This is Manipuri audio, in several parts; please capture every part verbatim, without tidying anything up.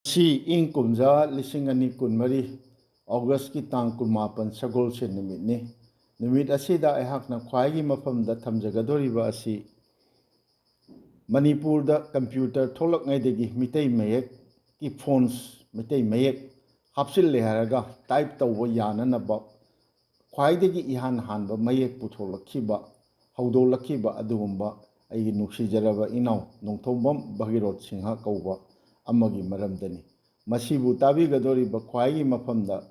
ꯉꯁꯤ ꯏꯪ ꯀꯨꯝꯖꯥ ꯂꯤꯁꯤꯡ ꯑꯅꯤ ꯀꯨꯟꯃꯔꯤ Augustꯀꯤ ꯇꯥꯡ ꯀꯨꯟꯃꯥꯄꯟ ꯁꯒꯣꯜꯁꯦꯟ ꯅꯨꯃꯤꯠꯅꯤ꯫ ꯅꯨꯃꯤꯠ ꯑꯁꯤꯗ ꯑꯩꯍꯥꯛꯅ ꯈ꯭ꯋꯥꯏꯒꯤ ꯃꯐꯝꯗ ꯊꯝꯖꯒꯗꯧꯔꯤꯕ ꯑꯁꯤ ꯃꯅꯤꯄꯨꯔꯗ computer ꯊꯣꯛꯂꯛꯉꯩꯗꯒꯤ ꯃꯤꯇꯩ ꯃꯌꯦꯛꯀꯤ fonts, ꯃꯤꯇꯩ ꯃꯌꯦꯛ ꯍꯥꯞꯆꯤꯜꯂꯦ ꯍꯥꯏꯔꯒ type ꯇꯧꯕ ꯌꯥꯅꯅꯕ ꯈ꯭ꯋꯥꯏꯗꯒꯤ ꯏꯍꯥꯟ ꯍꯥꯟꯕ ꯃꯌꯦꯛ ꯄꯨꯊꯣꯛꯂꯛꯈꯤꯕ, ꯍꯧꯗꯣꯛꯂꯛꯈꯤꯕ ꯑꯗꯨꯒꯨꯝꯕ ꯑꯩꯒꯤ ꯅꯨꯡꯁꯤꯖꯔꯕ ꯏꯅꯥꯎ ꯅꯣꯡꯊꯣꯝꯕꯝ ꯚꯒꯤꯔꯣꯠ ꯁꯤꯡꯍ ꯀꯧꯕ ꯑꯃꯒꯤ ꯃꯔꯝꯗꯅꯤ꯫ ꯃꯁꯤꯕꯨ ꯇꯥꯕꯤꯒꯗꯧꯔꯤꯕ ꯈ꯭ꯋꯥꯏꯒꯤ ꯃꯐꯝꯗ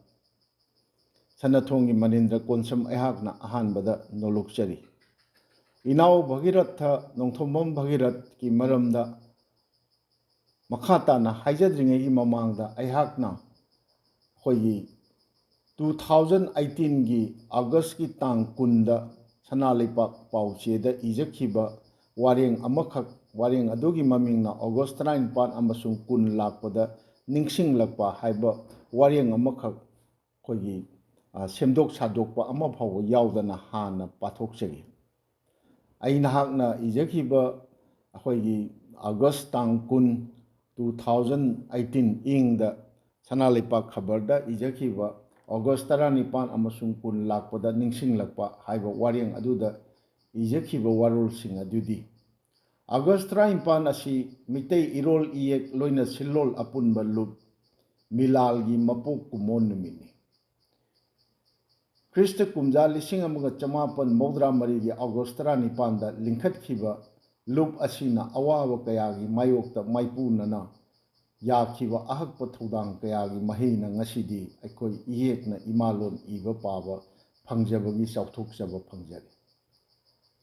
ꯁꯅꯥꯊꯣꯡꯒꯤ ꯃꯅꯤꯟꯗ꯭ꯔ ꯀꯣꯟꯁꯝ ꯑꯩꯍꯥꯛꯅ ꯑꯍꯥꯟꯕꯗ ꯅꯣꯂꯨꯛꯆꯔꯤ꯫ ꯏꯅꯥꯎ ꯚꯒꯤꯔꯠꯊ, ꯅꯣꯡꯊꯣꯝꯕꯝ ꯚꯒꯤꯔꯠꯀꯤ ꯃꯔꯝꯗ ꯃꯈꯥ ꯇꯥꯅ ꯍꯥꯏꯖꯗ꯭ꯔꯤꯉꯩꯒꯤ ꯃꯃꯥꯡꯗ ꯑꯩꯍꯥꯛꯅ ꯑꯩꯈꯣꯏꯒꯤ two thousand eighteenꯒꯤ Augustꯀꯤ ꯇꯥꯡ ꯀꯨꯟꯗ ꯁꯅꯥ ꯂꯩꯄꯥꯛ ꯄꯥꯎꯆꯦꯗ ꯏꯖꯈꯤꯕ ꯋꯥꯔꯦꯡ ꯑꯃꯈꯛ, ꯋꯥꯔꯦꯡ ꯑꯗꯨꯒꯤ ꯃꯃꯤꯡꯅ August ꯇꯔꯥꯅꯤꯄꯥꯟ ꯑꯃꯁꯨꯡ ꯀꯨꯟ ꯂꯥꯛꯄꯗ ꯅꯤꯡꯁꯤꯡꯂꯛꯄ ꯍꯥꯏꯕ ꯋꯥꯔꯦꯡ ꯑꯃꯈꯛ ꯑꯩꯈꯣꯏꯒꯤ, ꯑ, ꯁꯦꯝꯗꯣꯛ ꯁꯥꯗꯣꯛꯄ ꯑꯃ ꯐꯥꯎꯕ ꯌꯥꯎꯗꯅ ꯍꯥꯟꯅ ꯄꯥꯊꯣꯛꯆꯒꯦ꯫ ꯑꯩ ꯅꯍꯥꯛꯅ ꯏꯖꯈꯤꯕ ꯑꯩꯈꯣꯏꯒꯤ August ꯇꯥꯡ ꯀꯨꯟ, two thousand eighteen ꯏꯪꯗ ꯁꯅꯥ ꯂꯩꯄꯥꯛ ꯈꯕꯔꯗ ꯏꯖꯈꯤꯕ August ꯇꯔꯥꯅꯤꯄꯥꯟ ꯑꯃꯁꯨꯡ ꯀꯨꯟ ꯂꯥꯛꯄꯗ ꯅꯤꯡꯁꯤꯡꯂꯛꯄ ꯍꯥꯏꯕ ꯋꯥꯔꯦꯡ ꯑꯗꯨꯗ ꯏꯖꯈꯤꯕ ꯋꯥꯔꯣꯜꯁꯤꯡ ꯑꯗꯨꯗꯤ, August ꯇꯔꯥꯅꯤꯄꯥꯟ ꯑꯁꯤ ꯃꯤꯇꯩ ꯏꯔꯣꯜ ꯏꯌꯦꯛ ꯂꯣꯏꯅ ꯁꯤꯜꯂꯣꯜ ꯑꯄꯨꯟꯕ ꯂꯨꯞ ꯃꯤꯂꯥꯜꯒꯤ ꯃꯄꯣꯛ ꯀꯨꯝꯑꯣꯟ ꯅꯨꯃꯤꯠꯅꯤ꯫ ꯈ꯭ꯔꯤꯁꯇ ꯀꯨꯝꯖꯥ ꯂꯤꯁꯤꯡ ꯑꯃꯒ ꯆꯃꯥꯄꯟ ꯃꯧꯗ꯭ꯔꯥ ꯃꯔꯤꯒꯤ August ꯇꯔꯥꯅꯤꯄꯥꯟꯗ ꯂꯤꯡꯈꯠꯈꯤꯕ ꯂꯨꯞ ꯑꯁꯤꯅ ꯑꯋꯥꯕ ꯀꯌꯥꯒꯤ ꯃꯥꯌꯣꯛꯇ ꯃꯥꯏꯄꯨꯅꯅ ꯌꯥꯈꯤꯕ ꯑꯍꯛꯄ ꯊꯧꯗꯥꯡ ꯀꯌꯥꯒꯤ ꯃꯍꯩꯅ ꯉꯁꯤꯗꯤ ꯑꯩꯈꯣꯏ ꯏꯌꯦꯛꯅ ꯏꯃꯥꯂꯣꯟ ꯏꯕ ꯄꯥꯕ ꯐꯪꯖꯕꯒꯤ ꯆꯥꯎꯊꯣꯛꯆꯕ ꯐꯪꯖꯔꯤ꯫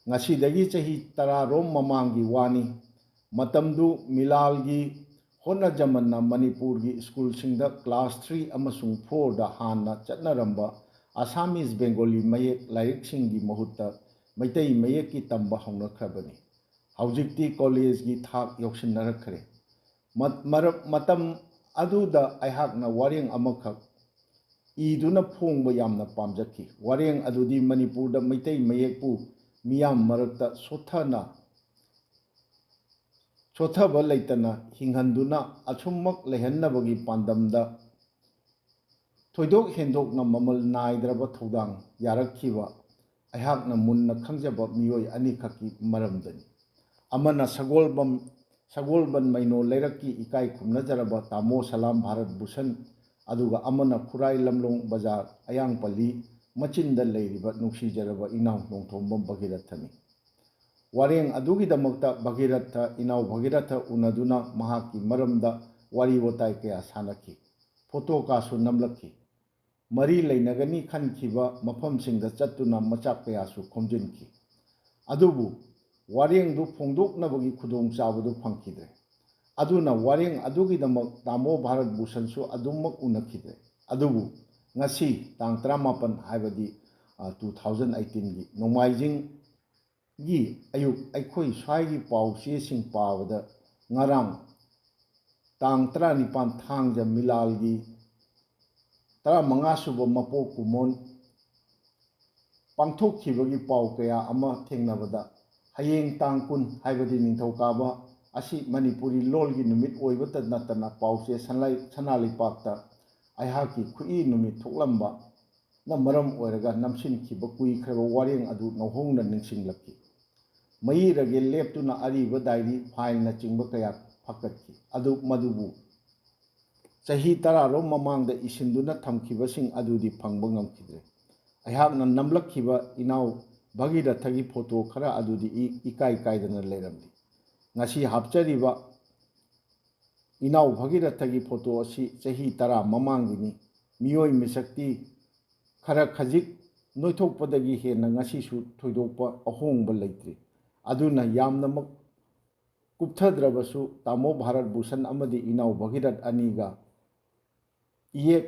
ꯉꯁꯤꯗꯒꯤ ꯆꯍꯤ ꯇꯔꯥꯔꯣꯝ ꯃꯃꯥꯡꯒꯤ ꯋꯥꯅꯤ꯫ ꯃꯇꯝꯗꯨ ꯃꯤꯂꯥꯜꯒꯤ ꯍꯣꯠꯅꯖꯃꯟꯅ ꯃꯅꯤꯄꯨꯔꯒꯤ ꯁ꯭ꯀꯨꯜꯁꯤꯡꯗ class three ꯑꯃꯁꯨꯡ fourꯗ ꯍꯥꯟꯅ ꯆꯠꯅꯔꯝꯕ Assamese Bengali ꯃꯌꯦꯛ ꯂꯥꯏꯔꯤꯛꯁꯤꯡꯒꯤ ꯃꯍꯨꯠꯇ ꯃꯩꯇꯩ ꯃꯌꯦꯛꯀꯤ ꯇꯝꯕ ꯍꯧꯅꯈ꯭ꯔꯕꯅꯤ꯫ ꯍꯧꯖꯤꯛꯇꯤ collegeꯒꯤ ꯊꯥꯛ ꯌꯧꯁꯤꯟꯅꯔꯛꯈ꯭ꯔꯦ꯫ ꯃ-, ꯃꯔꯛ-, ꯃꯇꯝ ꯑꯗꯨꯗ ꯑꯩꯍꯥꯛꯅ ꯋꯥꯔꯦꯡ ꯑꯃꯈꯛ ꯏꯗꯨꯅ ꯐꯣꯡꯕ ꯌꯥꯝꯅ ꯄꯥꯝꯖꯈꯤ꯫ ꯋꯥꯔꯦꯡ ꯑꯗꯨꯗꯤ ꯃꯅꯤꯄꯨꯔꯗ ꯃꯩꯇꯩ ꯃꯌꯦꯛꯄꯨ ꯃꯤꯌꯥꯝ ꯃꯔꯛꯇ ꯁꯣꯠꯊꯅ ꯁꯣꯠꯊꯕ ꯂꯩꯇꯅ ꯍꯤꯡꯍꯟꯗꯨꯅ ꯑꯁꯨꯝꯃꯛ ꯂꯩꯍꯟꯅꯕꯒꯤ ꯄꯥꯟꯗꯝꯗ ꯊꯣꯏꯗꯣꯛ ꯍꯦꯟꯗꯣꯛꯅ ꯃꯃꯜ ꯅꯥꯏꯗ꯭ꯔꯕ ꯊꯧꯗꯥꯡ ꯌꯥꯔꯛꯈꯤꯕ ꯑꯩꯍꯥꯛꯅ ꯃꯨꯟꯅ ꯈꯪꯖꯕ ꯃꯤꯑꯣꯏ ꯑꯅꯤꯈꯛꯀꯤ ꯃꯔꯝꯗꯅꯤ꯫ ꯑꯃꯅ ꯁꯒꯣꯜꯕꯝ, ꯁꯒꯣꯜꯕꯟ ꯃꯩꯅꯣ ꯂꯩꯔꯛꯀꯤ ꯏꯀꯥꯏ ꯈꯨꯝꯅꯖꯔꯕ ꯇꯥꯃꯣ ꯁꯂꯥꯝ ꯚꯥꯔꯠ ꯚꯨꯁꯟ, ꯑꯗꯨꯒ ꯑꯃꯅ ꯈꯨꯔꯥꯏ ꯂꯝꯂꯣꯡ ꯕꯖꯥꯔ ꯑꯌꯥꯡꯄꯜꯂꯤ ꯃꯆꯤꯟꯗ ꯂꯩꯔꯤꯕ ꯅꯨꯡꯁꯤꯖꯔꯕ ꯏꯅꯥꯎ ꯅꯣꯡꯊꯣꯝꯕꯝ ꯚꯒꯤꯔꯊꯅꯤ꯫ ꯋꯥꯔꯦꯡ ꯑꯗꯨꯒꯤꯗꯃꯛꯇ ꯚꯒꯤꯔꯊ, ꯏꯅꯥꯎ ꯚꯒꯤꯔꯊ ꯎꯅꯗꯨꯅ ꯃꯍꯥꯛꯀꯤ ꯃꯔꯝꯗ ꯋꯥꯔꯤ ꯋꯥꯇꯥꯏ ꯀꯌꯥ ꯁꯥꯟꯅꯈꯤ꯫ ꯐꯣꯇꯣ ꯀꯥꯁꯨ ꯅꯝꯂꯛꯈꯤ꯫ ꯃꯔꯤ ꯂꯩꯅꯒꯅꯤ ꯈꯟꯈꯤꯕ ꯃꯐꯝꯁꯤꯡꯗ ꯆꯠꯇꯨꯅ ꯃꯆꯥꯛ ꯀꯌꯥꯁꯨ ꯈꯣꯝꯖꯤꯟꯈꯤ꯫ ꯑꯗꯨꯕꯨ ꯋꯥꯔꯦꯡꯗꯨ ꯐꯣꯡꯗꯣꯛꯅꯕꯒꯤ ꯈꯨꯗꯣꯡꯆꯥꯕꯗꯨ ꯐꯪꯈꯤꯗ꯭ꯔꯦ꯫ ꯑꯗꯨꯅ ꯋꯥꯔꯦꯡ ꯑꯗꯨꯒꯤꯗꯃꯛ ꯇꯥꯃꯣ ꯚꯥꯔꯠ ꯚꯨꯁꯟꯁꯨ ꯑꯗꯨꯃꯛ ꯎꯅꯈꯤꯗ꯭ꯔꯦ꯫ ꯑꯗꯨꯕꯨ ꯉꯁꯤ ꯇꯥꯡ ꯇꯔꯥꯃꯥꯄꯟ, ꯍꯥꯏꯕꯗꯤ, ꯑ, two thousand eighteenꯒꯤ ꯅꯣꯡꯃꯥꯏꯖꯤꯡꯒꯤ ꯑꯌꯨꯛ ꯑꯩꯈꯣꯏ ꯁ꯭ꯋꯥꯏꯒꯤ ꯄꯥꯎ ꯆꯦꯁꯤꯡ ꯄꯥꯕꯗ ꯉꯔꯥꯡ ꯇꯥꯡ ꯇꯔꯥꯅꯤꯄꯥꯟ ꯊꯥꯡꯖ ꯃꯤꯂꯥꯜꯒꯤ ꯇꯔꯥꯃꯉꯥ ꯁꯨꯕ ꯃꯄꯣꯛ ꯀꯨꯝꯑꯣꯟ ꯄꯥꯡꯊꯣꯛꯈꯤꯕꯒꯤ ꯄꯥꯎ ꯀꯌꯥ ꯑꯃ ꯊꯦꯡꯅꯕꯗ, ꯍꯌꯦꯡ ꯇꯥꯡ ꯀꯨꯟ, ꯍꯥꯏꯕꯗꯤ ꯅꯤꯡꯊꯧꯀꯥꯕ ꯑꯁꯤ ꯃꯅꯤꯄꯨꯔꯤ ꯂꯣꯜꯒꯤ ꯅꯨꯃꯤꯠ ꯑꯣꯏꯕꯇ ꯅꯠꯇꯅ ꯄꯥꯎ ꯆꯦ ꯁꯅꯥ-, ꯁꯅꯥ ꯂꯩꯄꯥꯛꯇ ꯑꯩꯍꯥꯛꯀꯤ ꯈꯨꯏ ꯅꯨꯃꯤꯠ ꯊꯣꯛꯂꯝꯕꯅ ꯃꯔꯝ ꯑꯣꯏꯔꯒ ꯅꯝꯁꯤꯟꯈꯤꯕ ꯀꯨꯏꯈ꯭ꯔꯕ ꯋꯥꯔꯦꯡ ꯑꯗꯨ ꯅꯧꯍꯧꯅ ꯅꯤꯡꯁꯤꯡꯂꯛꯈꯤ꯫ ꯃꯌꯤꯔꯒꯦ ꯂꯦꯞꯇꯨꯅ ꯑꯔꯤꯕ ꯗꯥꯏꯔꯤ, ꯐꯥꯏꯜꯅꯆꯤꯡꯕ ꯀꯌꯥ ꯐꯥꯀꯠꯈꯤ꯫ ꯑꯗꯨ ꯃꯗꯨꯕꯨ ꯆꯍꯤ ꯇꯔꯥꯔꯣꯝ ꯃꯃꯥꯡꯗ ꯏꯁꯤꯟꯗꯨꯅ ꯊꯝꯈꯤꯕꯁꯤꯡ ꯑꯗꯨꯗꯤ ꯐꯪꯕ ꯉꯝꯈꯤꯗ꯭ꯔꯦ꯫ ꯑꯩꯍꯥꯛꯅ ꯅꯝꯂꯛꯈꯤꯕ ꯏꯅꯥꯎ ꯚꯒꯤꯔꯊꯒꯤ ꯐꯣꯇꯣ ꯈꯔ ꯑꯗꯨꯗꯤ ꯏ-, ꯏꯀꯥꯏ ꯀꯥꯏꯗꯅ ꯂꯩꯔꯝꯂꯤ꯫ ꯉꯁꯤ ꯍꯥꯞꯆꯔꯤꯕ ꯏꯅꯥꯎ ꯚꯒꯤꯔꯊꯒꯤ ꯐꯣꯇꯣ ꯑꯁꯤ ꯆꯍꯤ ꯇꯔꯥ ꯃꯃꯥꯡꯒꯤꯅꯤ꯫ ꯃꯤꯑꯣꯏ ꯃꯤꯁꯛꯇꯤ ꯈꯔ ꯈꯖꯤꯛ ꯅꯣꯏꯊꯣꯛꯄꯗꯒꯤ ꯍꯦꯟꯅ ꯉꯁꯤꯁꯨ ꯊꯣꯏꯗꯣꯛꯄ ꯑꯍꯣꯡꯕ ꯂꯩꯇ꯭ꯔꯤ꯫ ꯑꯗꯨꯅ ꯌꯥꯝꯅꯃꯛ ꯀꯨꯞꯊꯗ꯭ꯔꯕꯁꯨ ꯇꯥꯃꯣ ꯚꯥꯔꯠ ꯚꯨꯁꯟ ꯑꯃꯗꯤ ꯏꯅꯥꯎ ꯚꯒꯤꯔꯊ ꯑꯅꯤꯒ ꯏꯌꯦꯛ,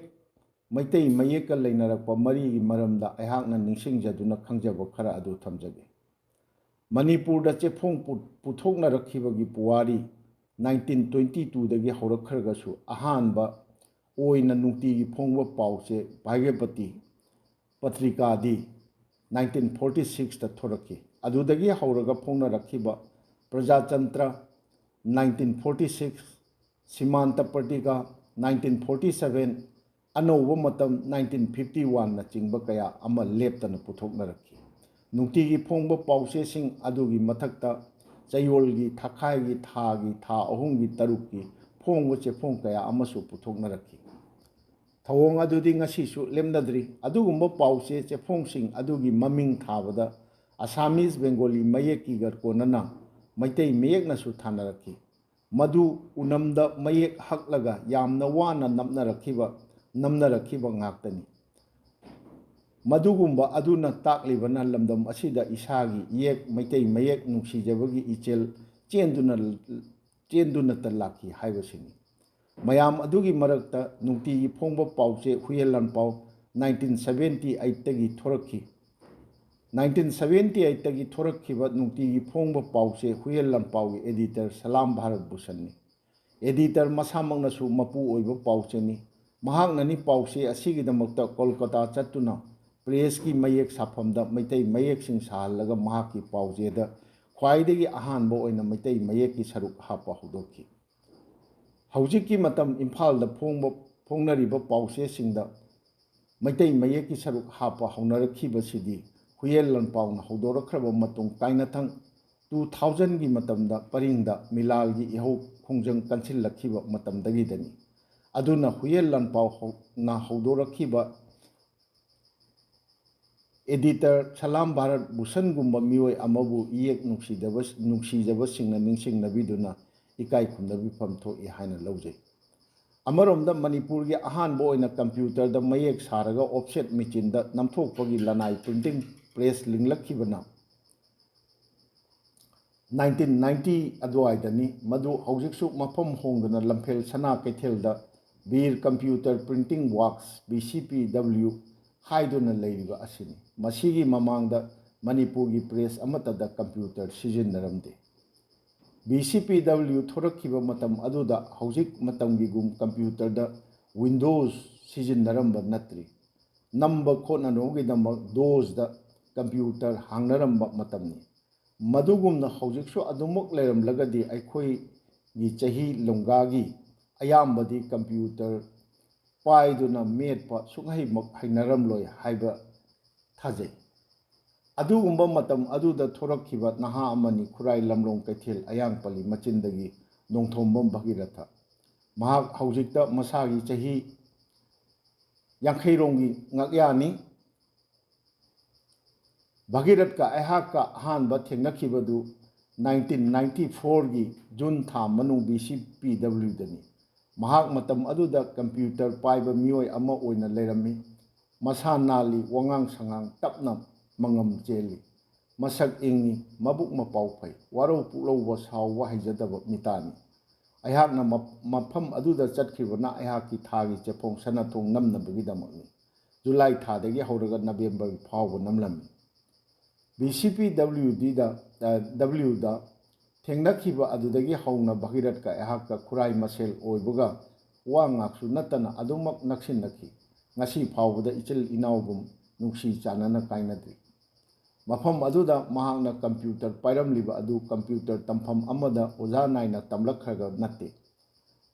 ꯃꯩꯇꯩ ꯃꯌꯦꯛꯀ ꯂꯩꯅꯔꯛꯄ ꯃꯔꯤꯒꯤ ꯃꯔꯝꯗ ꯑꯩꯍꯥꯛꯅ ꯅꯤꯡꯁꯤꯡꯖꯗꯨꯅ ꯈꯪꯖꯕ ꯈꯔ ꯑꯗꯨ ꯊꯝꯖꯒꯦ꯫ ꯃꯅꯤꯄꯨꯔꯗ ꯆꯦꯐꯣꯡ ꯄꯨ-, ꯄꯨꯊꯣꯛꯅꯔꯛꯈꯤꯕꯒꯤ ꯄꯨꯋꯥꯔꯤ nineteen twenty twoꯗꯒꯤ ꯍꯧꯔꯛꯈ꯭ꯔꯒꯁꯨ, ꯑꯍꯥꯟꯕ ꯑꯣꯏꯅ ꯅꯨꯡꯇꯤꯒꯤ ꯐꯣꯡꯕ ꯄꯥꯎꯆꯦ ꯚꯥꯒ꯭ꯌꯄꯇꯤ ꯄꯇ꯭ꯔꯤꯀꯥꯗꯤ nineteen forty sixꯇ ꯊꯣꯔꯛꯈꯤ꯫ ꯑꯗꯨꯗꯒꯤ ꯍꯧꯔꯒ ꯐꯣꯡꯅꯔꯛꯈꯤꯕ ꯄ꯭ꯔꯖꯥꯇꯟꯇ꯭ꯔ, nineteen forty six, ꯁꯤꯃꯥꯟꯇ Patrika nineteen forty seven, ꯑꯅꯧꯕ ꯃꯇꯝ nineteen fifty one ꯅꯆꯤꯡꯕ ꯀꯌꯥ ꯑꯃ ꯂꯦꯞꯇꯅ ꯄꯨꯊꯣꯛꯅꯔꯛꯈꯤ꯫ ꯅꯨꯡꯇꯤꯒꯤ ꯐꯣꯡꯕ ꯄꯥꯎꯆꯦꯁꯤꯡ ꯑꯗꯨꯒꯤ ꯃꯊꯛꯇ ꯆꯌꯣꯜꯒꯤ, ꯊꯥꯈꯥꯏꯒꯤ, ꯊꯥꯒꯤ, ꯊꯥ ꯑꯍꯨꯝꯒꯤ, ꯇꯔꯨꯛꯀꯤ ꯐꯣꯡꯕ ꯆꯦꯐꯣꯡ ꯀꯌꯥ ꯑꯃꯁꯨ ꯄꯨꯊꯣꯛꯅꯔꯛꯈꯤ꯫ ꯊꯧꯑꯣꯡ ꯑꯗꯨꯗꯤ ꯉꯁꯤꯁꯨ ꯂꯦꯞꯅꯗ꯭ꯔꯤ꯫ ꯑꯗꯨꯒꯨꯝꯕ ꯄꯥꯎꯆꯦ ꯆꯦꯐꯣꯡꯁꯤꯡ ꯑꯗꯨꯒꯤ ꯃꯃꯤꯡ ꯊꯥꯕꯗ Assamese Bengali ꯃꯌꯦꯛꯀꯤꯒ ꯀꯣꯟꯅꯅ ꯃꯩꯇꯩ ꯃꯌꯦꯛꯅꯁꯨ ꯊꯥꯅꯔꯛꯈꯤ꯫ ꯃꯗꯨ ꯎꯅꯝꯗ ꯃꯌꯦꯛ ꯍꯛꯂꯒ ꯌꯥꯝꯅ ꯋꯥꯅ ꯅꯞꯅꯔꯛꯈꯤꯕ, ꯅꯝꯅꯔꯛꯈꯤꯕ ꯉꯥꯛꯇꯅꯤ꯫ ꯃꯗꯨꯒꯨꯝꯕ ꯑꯗꯨꯅ ꯇꯥꯛꯂꯤꯕꯅ ꯂꯝꯗꯝ ꯑꯁꯤꯗ ꯏꯁꯥꯒꯤ ꯏꯌꯦꯛ, ꯃꯩꯇꯩ ꯃꯌꯦꯛ ꯅꯨꯡꯁꯤꯖꯕꯒꯤ ꯏꯆꯦꯜ ꯆꯦꯟꯗꯨꯅ, ꯆꯦꯟꯗꯨꯅꯇ ꯂꯥꯛꯈꯤ ꯍꯥꯏꯕꯁꯤꯅꯤ꯫ ꯃꯌꯥꯝ ꯑꯗꯨꯒꯤ ꯃꯔꯛꯇ ꯅꯨꯡꯇꯤꯒꯤ ꯐꯣꯡꯕ ꯄꯥꯎꯆꯦ ꯍꯨꯏꯌꯦꯟ ꯂꯥꯟꯄꯥꯎ nineteen seventy eight ꯇꯒꯤ ꯊꯣꯔꯛꯈꯤ꯫ Nineteen seventy eight ꯇꯒꯤ ꯊꯣꯔꯛꯈꯤꯕ ꯅꯨꯡꯇꯤꯒꯤ ꯐꯣꯡꯕ ꯄꯥꯎꯆꯦ ꯍꯨꯏꯌꯦꯟ ꯂꯥꯟꯄꯥꯎꯒꯤ editor ꯁꯂꯥꯝ ꯚꯥꯔꯠ ꯚꯨꯁꯟꯅꯤ꯫ Editor ꯃꯁꯥꯃꯛꯅꯁꯨ ꯃꯄꯨ ꯑꯣꯏꯕ ꯄꯥꯎꯆꯦꯅꯤ꯫ ꯃꯍꯥꯛꯅꯅꯤ ꯄꯥꯎꯆꯦ ꯑꯁꯤꯒꯤꯗꯃꯛꯇ ꯀꯣꯜꯀꯇꯥ ꯆꯠꯇꯨꯅ press ꯀꯤ ꯃꯌꯦꯛ ꯁꯥꯐꯝꯗ ꯃꯩꯇꯩ ꯃꯌꯦꯛꯁꯤꯡ ꯁꯥꯍꯜꯂꯒ ꯃꯍꯥꯛꯀꯤ ꯄꯥꯎꯆꯦꯗ ꯈ꯭ꯋꯥꯏꯗꯒꯤ ꯑꯍꯥꯟꯕ ꯑꯣꯏꯅ ꯃꯩꯇꯩ ꯃꯌꯦꯛꯀꯤ ꯁꯔꯨꯛ ꯍꯥꯞꯄ ꯍꯧꯗꯣꯛꯈꯤ꯫ ꯍꯧꯖꯤꯛꯀꯤ ꯃꯇꯝ ꯏꯝꯐꯥꯜꯗ ꯐꯣꯡꯕ, ꯐꯣꯡꯅꯔꯤꯕ ꯄꯥꯎꯆꯦꯁꯤꯡꯗ ꯃꯩꯇꯩ ꯃꯌꯦꯛꯀꯤ ꯁꯔꯨꯛ ꯍꯥꯞꯄ ꯍꯧꯅꯔꯛꯈꯤꯕꯁꯤꯗꯤ ꯍꯨꯏꯌꯦꯟ ꯂꯥꯟꯄꯥꯎꯅ ꯍꯧꯗꯣꯔꯛꯈ꯭ꯔꯕ ꯃꯇꯨꯡ ꯀꯥꯏꯅꯊꯪ two thousand ꯒꯤ ꯃꯇꯝꯗ ꯄꯔꯤꯡꯗ ꯃꯤꯂꯥꯜꯒꯤ ꯏꯍꯧ ꯈꯣꯡꯖꯪ ꯀꯟꯁꯤꯜꯂꯛꯈꯤꯕ ꯃꯇꯝꯗꯒꯤꯗꯅꯤ꯫ ꯑꯗꯨꯅ ꯍꯨꯏꯌꯦꯟ ꯂꯥꯟꯄꯥꯎ ꯍꯧ-, ꯅ ꯍꯧꯗꯣꯔꯛꯈꯤꯕ editor ꯁꯂꯥꯝ ꯚꯥꯔꯠ ꯚꯨꯁꯟꯒꯨꯝꯕ ꯃꯤꯑꯣꯏ ꯑꯃꯕꯨ ꯏꯌꯦꯛ ꯅꯨꯡꯁꯤꯗꯕ-, ꯅꯨꯡꯁꯤꯖꯕꯁꯤꯡꯅ ꯅꯤꯡꯁꯤꯡꯅꯕꯤꯗꯨꯅ ꯏꯀꯥꯏ ꯈꯨꯝꯅꯕꯤꯐꯝ ꯊꯣꯛꯏ ꯍꯥꯏꯅ ꯂꯧꯖꯩ꯫ ꯑꯃꯔꯣꯝꯗ ꯃꯅꯤꯄꯨꯔꯒꯤ ꯑꯍꯥꯟꯕ ꯑꯣꯏꯅ computer ꯗ ꯃꯌꯦꯛ ꯁꯥꯔꯒ offset ꯃꯦꯆꯤꯟꯗ ꯅꯝꯊꯣꯛꯄꯒꯤ ꯂꯅꯥꯏ printing press ꯂꯤꯡꯂꯛꯈꯤꯕꯅ nineteen ninety ꯑꯗꯨꯋꯥꯏꯗꯅꯤ꯫ ꯃꯗꯨ ꯍꯧꯖꯤꯛꯁꯨ ꯃꯐꯝ ꯍꯣꯡꯗꯅ ꯂꯝꯐꯦꯜ ꯁꯅꯥ ꯀꯩꯊꯦꯜꯗ ꯕꯤꯔ Computer Printing Works, B C P W, ꯍꯥꯏꯗꯨꯅ ꯂꯩꯔꯤꯕ ꯑꯁꯤꯅꯤ꯫ ꯃꯁꯤꯒꯤ ꯃꯃꯥꯡꯗ ꯃꯅꯤꯄꯨꯔꯒꯤ press ꯑꯃꯠꯇꯗ computer ꯁꯤꯖꯤꯟꯅꯔꯝꯗꯦ꯫ B C P W ꯊꯣꯔꯛꯈꯤꯕ ꯃꯇꯝ ꯑꯗꯨꯗ ꯍꯧꯖꯤꯛ ꯃꯇꯝꯒꯤꯒꯨꯝ computer ꯗ Windows ꯁꯤꯖꯤꯟꯅꯔꯝꯕ ꯅꯠꯇ꯭ꯔꯤ꯫ ꯅꯝꯕ ꯈꯣꯠꯅꯅꯕꯒꯤꯗꯃꯛ DOS ꯗ computer ꯍꯥꯡꯅꯔꯝꯕ ꯃꯇꯝꯅꯤ꯫ ꯃꯗꯨꯒꯨꯝꯅ ꯍꯧꯖꯤꯛꯁꯨ ꯑꯗꯨꯃꯛ ꯂꯩꯔꯝꯂꯒꯗꯤ ꯑꯩꯈꯣꯏ ꯒꯤ ꯆꯍꯤ ꯂꯣꯡꯒꯥꯒꯤ ꯑꯌꯥꯝꯕꯗꯤ computer ꯄꯥꯏꯗꯨꯅ ꯃꯦꯠꯄ ꯁꯨꯛꯍꯩꯃꯛ ꯍꯩꯅꯔꯝꯂꯣꯏ ꯍꯥꯏꯕ ꯊꯥꯖꯩ꯫ ꯑꯗꯨꯒꯨꯝꯕ ꯃꯇꯝ ꯑꯗꯨꯗ ꯊꯣꯔꯛꯈꯤꯕ ꯅꯍꯥ ꯑꯃꯅꯤ ꯈꯨꯔꯥꯏ ꯂꯝꯂꯣꯡ ꯀꯩꯊꯦꯜ ꯑꯌꯥꯡꯄꯜꯂꯤ ꯃꯆꯤꯟꯗꯒꯤ ꯅꯣꯡꯊꯣꯝꯕꯝ ꯚꯒꯤꯔꯊ꯫ ꯃꯍꯥꯛ ꯍꯧꯖꯤꯛꯇ ꯃꯁꯥꯒꯤ ꯆꯍꯤ ꯌꯥꯡꯈꯩꯔꯣꯝꯒꯤ ꯉꯛꯌꯥꯅꯤ꯫ ꯚꯒꯤꯔꯊꯀ ꯑꯩꯍꯥꯛꯀ ꯑꯍꯥꯟꯕ ꯊꯦꯡꯅꯈꯤꯕꯗꯨ nineteen ninety fourꯒꯤ June ꯊꯥ ꯃꯅꯨꯡ BCPWꯗꯅꯤ꯫ ꯃꯍꯥꯛ ꯃꯇꯝ ꯑꯗꯨꯗ computer ꯄꯥꯏꯕ ꯃꯤꯑꯣꯏ ꯑꯃ ꯑꯣꯏꯅ ꯂꯩꯔꯝꯃꯤ꯫ ꯃꯁꯥ ꯅꯥꯜꯂꯤ, ꯋꯥꯉꯥꯡ ꯁꯉꯥꯡ ꯇꯞꯅ ꯃꯉꯝ ꯆꯦꯜꯂꯤ꯫ ꯃꯁꯛ ꯏꯪꯉꯤ, ꯃꯕꯨꯛ ꯃꯄꯥꯎ ꯐꯩ, ꯋꯥꯔꯧ ꯄꯨꯛꯂꯧꯕ ꯁꯥꯎꯕ ꯍꯩꯖꯗꯕ ꯃꯤꯇꯥꯅꯤ꯫ ꯑꯩꯍꯥꯛꯅ ꯃꯞ-, ꯃꯐꯝ ꯑꯗꯨꯗ ꯆꯠꯈꯤꯕꯅ ꯑꯩꯍꯥꯛꯀꯤ ꯊꯥꯒꯤ ꯆꯦꯐꯣꯡ ꯁꯅꯥꯊꯣꯡ ꯅꯝꯅꯕꯒꯤꯗꯃꯛꯅꯤ꯫ July ꯊꯥꯗꯒꯤ ꯍꯧꯔꯒ November ꯐꯥꯎꯕ ꯅꯝꯂꯝꯃꯤ꯫ BCPWDꯗ, ꯑ, Wꯗ ꯊꯦꯡꯅꯈꯤꯕ ꯑꯗꯨꯗꯒꯤ ꯍꯧꯅ ꯚꯒꯤꯔꯊꯀ ꯑꯩꯍꯥꯛꯀ ꯈꯨꯔꯥꯏ ꯃꯁꯦꯜ ꯑꯣꯏꯕꯒ ꯋꯥ ꯉꯥꯛꯁꯨ ꯅꯠꯇꯅ ꯑꯗꯨꯃꯛ ꯅꯛꯁꯤꯟꯅꯈꯤ꯫ ꯉꯁꯤ ꯐꯥꯎꯕꯗ ꯏꯆꯤꯜ ꯏꯅꯥꯎꯒꯨꯝ ꯅꯨꯡꯁꯤ ꯆꯥꯟꯅꯅ ꯀꯥꯏꯅꯗ꯭ꯔꯤ꯫ ꯃꯐꯝ ꯑꯗꯨꯗ ꯃꯍꯥꯛꯅ computer ꯄꯥꯏꯔꯝꯂꯤꯕ ꯑꯗꯨ computer ꯇꯝꯐꯝ ꯑꯃꯗ ꯑꯣꯖꯥ ꯅꯥꯏꯅ ꯇꯝꯂꯛꯈ꯭ꯔꯒ ꯅꯠꯇꯦ꯫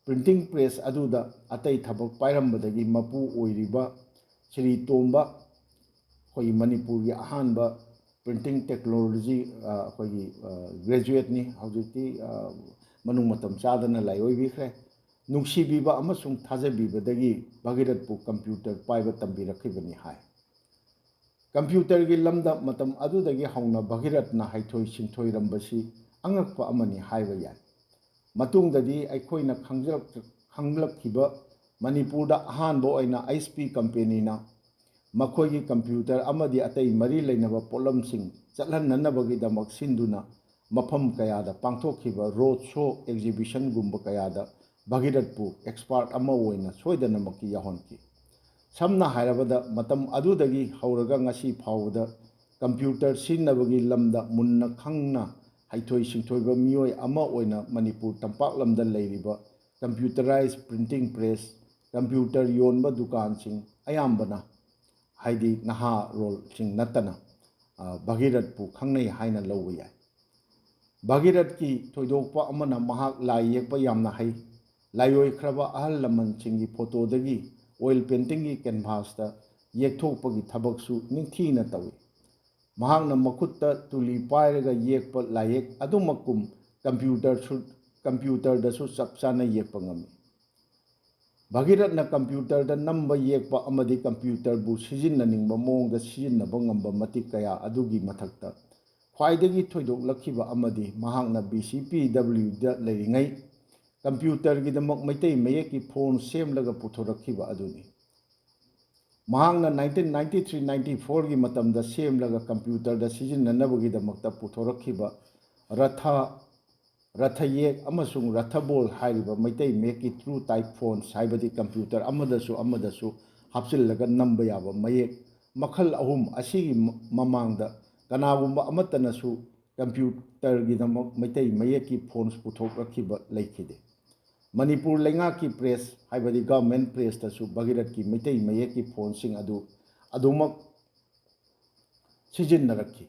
Printing press ꯑꯗꯨꯗ ꯑꯇꯩ ꯊꯕꯛ ꯄꯥꯏꯔꯝꯕꯗꯒꯤ ꯃꯄꯨ ꯑꯣꯏꯔꯤꯕ ꯁ꯭ꯔꯤ ꯇꯣꯝꯕ, ꯑꯩꯈꯣꯏꯒꯤ ꯃꯅꯤꯄꯨꯔꯒꯤ ꯑꯍꯥꯟꯕ printing technology, ꯑ, ꯑꯩꯈꯣꯏꯒꯤ, ꯑ, graduateꯅꯤ꯫ ꯍꯧꯖꯤꯛꯇꯤ, ꯑ, ꯃꯅꯨꯡ ꯃꯇꯝ ꯆꯥꯗꯅ ꯂꯥꯏꯑꯣꯏꯕꯤꯈ꯭ꯔꯦ꯫ ꯅꯨꯡꯁꯤꯕꯤꯕ ꯑꯃꯁꯨꯡ ꯊꯥꯖꯕꯤꯕꯗꯒꯤ ꯚꯒꯤꯔꯊꯄꯨ computer ꯄꯥꯏꯕ ꯇꯝꯕꯤꯔꯛꯈꯤꯕꯅꯤ ꯍꯥꯏ꯫ Computerꯒꯤ ꯂꯝꯗ ꯃꯇꯝ ꯑꯗꯨꯗꯒꯤ ꯍꯧꯅ ꯚꯒꯤꯔꯊꯅ ꯍꯩꯊꯣꯏ ꯁꯤꯡꯊꯣꯏꯔꯝꯕꯁꯤ ꯑꯉꯛꯄ ꯑꯃꯅꯤ ꯍꯥꯏꯕ ꯌꯥꯏ꯫ ꯃꯇꯨꯡꯗꯗꯤ ꯑꯩꯈꯣꯏꯅ ꯈꯪꯖꯔꯛ-, ꯈꯪꯂꯛꯈꯤꯕ ꯃꯅꯤꯄꯨꯔꯗ ꯑꯍꯥꯟꯕ ꯑꯣꯏꯅ HP companyꯅ ꯃꯈꯣꯏꯒꯤ computer ꯑꯃꯗꯤ ꯑꯇꯩ ꯃꯔꯤ ꯂꯩꯅꯕ ꯄꯣꯠꯂꯝꯁꯤꯡ ꯆꯠꯍꯟꯅꯅꯕꯒꯤꯗꯃꯛ ꯁꯤꯟꯗꯨꯅ ꯃꯐꯝ ꯀꯌꯥꯗ ꯄꯥꯡꯊꯣꯛꯈꯤꯕ road show exhibitionꯒꯨꯝꯕ ꯀꯌꯥꯗ ꯚꯒꯤꯔꯊꯄꯨ expert ꯑꯃ ꯑꯣꯏꯅ ꯁꯣꯏꯗꯅꯃꯛꯀꯤ ꯌꯥꯎꯍꯟꯈꯤ꯫ ꯁꯝꯅ ꯍꯥꯏꯔꯕꯗ, ꯃꯇꯝ ꯑꯗꯨꯗꯒꯤ ꯍꯧꯔꯒ ꯉꯁꯤ ꯐꯥꯎꯕꯗ computer ꯁꯤꯖꯤꯟꯅꯕꯒꯤ ꯂꯝꯗ ꯃꯨꯟꯅ ꯈꯪꯅ ꯍꯩꯊꯣꯏ ꯁꯤꯡꯊꯣꯏꯕ ꯃꯤꯑꯣꯏ ꯑꯃ ꯑꯣꯏꯅ ꯃꯅꯤꯄꯨꯔ ꯇꯝꯄꯥꯛ ꯂꯝꯗ ꯂꯩꯔꯤꯕ computerized printing press, computer ꯌꯣꯟꯕ ꯗꯨꯀꯥꯟꯁꯤꯡ ꯑꯌꯥꯝꯕꯅ, ꯍꯥꯏꯗꯤ ꯅꯍꯥꯔꯣꯜꯁꯤꯡ ꯅꯠꯇꯅ, ꯑ, ꯚꯒꯤꯔꯊꯄꯨ ꯈꯪꯅꯩ ꯍꯥꯏꯅ ꯂꯧꯕ ꯌꯥꯏ꯫ ꯚꯥꯒꯤꯔꯠꯀꯤ ꯊꯣꯏꯗꯣꯛꯄ ꯑꯃꯅ ꯃꯍꯥꯛ ꯂꯥꯏ ꯌꯦꯛꯄ ꯌꯥꯝꯅ ꯍꯩ꯫ ꯂꯥꯏꯑꯣꯏꯈ꯭ꯔꯕ ꯑꯍꯜ ꯂꯃꯟꯁꯤꯡꯒꯤ ꯐꯣꯇꯣꯗꯒꯤ ꯑꯣꯏꯜ ꯄꯦꯟꯇꯤꯡꯒꯤ ꯀꯦꯟꯚꯥꯁꯇ ꯌꯦꯛꯊꯣꯛꯄꯒꯤ ꯊꯕꯛꯁꯨ ꯅꯤꯡꯊꯤꯅ ꯇꯧꯏ꯫ ꯃꯍꯥꯛꯅ ꯃꯈꯨꯠꯇ ꯇꯨꯂꯤ ꯄꯥꯏꯔꯒ ꯌꯦꯛꯄ ꯂꯥꯏꯌꯦꯛ ꯑꯗꯨꯃꯛꯀꯨꯝ ꯀꯝꯄ꯭ꯌꯨꯇꯔꯁꯨ, ꯀꯝꯄ꯭ꯌꯨꯇꯔꯗꯁꯨ ꯆꯞ ꯆꯥꯅ ꯌꯦꯛꯄ ꯉꯝꯃꯤ꯫ ꯚꯥꯒꯤꯔꯠꯅ ꯀꯝꯄ꯭ꯌꯨꯇꯔꯗ ꯅꯝꯕ ꯌꯦꯛꯄ ꯑꯃꯗꯤ ꯀꯝꯄ꯭ꯌꯨꯇꯔꯕꯨ ꯁꯤꯖꯤꯟꯅꯅꯤꯡꯕ ꯃꯑꯣꯡꯗ ꯁꯤꯖꯤꯟꯅꯕ ꯉꯝꯕ ꯃꯇꯤꯛ ꯀꯌꯥ ꯑꯗꯨꯒꯤ ꯃꯊꯛꯇ, ꯈ꯭ꯋꯥꯏꯗꯒꯤ ꯊꯣꯏꯗꯣꯛꯂꯛꯈꯤꯕ ꯑꯃꯗꯤ ꯃꯍꯥꯛꯅ ꯕꯤ ꯁꯤ ꯄꯤ ꯗꯕ꯭ꯂꯤꯎꯗ ꯂꯩꯔꯤꯉꯩ ꯀꯝꯄ꯭ꯌꯨꯇꯔꯒꯤꯗꯃꯛ ꯃꯩꯇꯩ ꯃꯌꯦꯛꯀꯤ ꯐꯣꯟ ꯁꯦꯝꯂꯒ ꯄꯨꯊꯣꯔꯛꯈꯤꯕ ꯑꯗꯨꯅꯤ꯫ ꯃꯍꯥꯛꯅ ꯅꯥꯏꯟꯇꯤꯟ ꯅꯥꯏꯟꯇꯤ ꯊ꯭ꯔꯤ ꯅꯥꯏꯟꯇꯤ ꯐꯣꯔꯒꯤ ꯃꯇꯝꯗ ꯁꯦꯝꯂꯒ ꯀꯝꯄ꯭ꯌꯨꯇꯔꯗ ꯁꯤꯖꯤꯟꯅꯅꯕꯒꯤꯗꯃꯛꯇ ꯄꯨꯊꯣꯔꯛꯈꯤꯕ ꯔꯊ, ꯔꯊ ꯌꯦꯛ ꯑꯃꯁꯨꯡ ꯔꯊꯕꯣꯜ ꯍꯥꯏꯔꯤꯕ ꯃꯩꯇꯩ ꯃꯌꯦꯛꯀꯤ ꯇ꯭ꯔꯨ ꯇꯥꯏꯞ ꯐꯣꯟꯠꯁ, ꯍꯥꯏꯕꯗꯤ ꯀꯝꯄ꯭ꯌꯨꯇꯔ ꯑꯃꯗꯁꯨ ꯑꯃꯗꯁꯨ ꯍꯥꯞꯆꯤꯜꯂꯒ ꯅꯝꯕ ꯌꯥꯕ ꯃꯌꯦꯛ ꯃꯈꯜ ꯑꯍꯨꯝ ꯑꯁꯤꯒꯤ ꯃ-, ꯃꯃꯥꯡꯗ ꯀꯅꯥꯒꯨꯝꯕ ꯑꯃꯠꯇꯅꯁꯨ ꯀꯝꯄ꯭ꯌꯨꯇꯔꯒꯤꯗꯃꯛ ꯃꯩꯇꯩ ꯃꯌꯦꯛꯀꯤ ꯐꯣꯟꯠꯁ ꯄꯨꯊꯣꯛꯂꯛꯈꯤꯕ ꯂꯩꯈꯤꯗꯦ꯫ ꯃꯅꯤꯄꯨꯔ ꯂꯩꯉꯥꯛꯀꯤ ꯄ꯭ꯔꯦꯁ, ꯍꯥꯏꯕꯗꯤ ꯒꯚꯔꯟꯃꯦꯟꯠ ꯄ꯭ꯔꯦꯁꯇꯁꯨ ꯚꯥꯒꯤꯔꯠꯀꯤ ꯃꯩꯇꯩ ꯃꯌꯦꯛꯀꯤ ꯐꯣꯟꯠꯁꯤꯡ ꯑꯗꯨ ꯑꯗꯨꯃꯛ ꯁꯤꯖꯤꯟꯅꯔꯛꯈꯤ꯫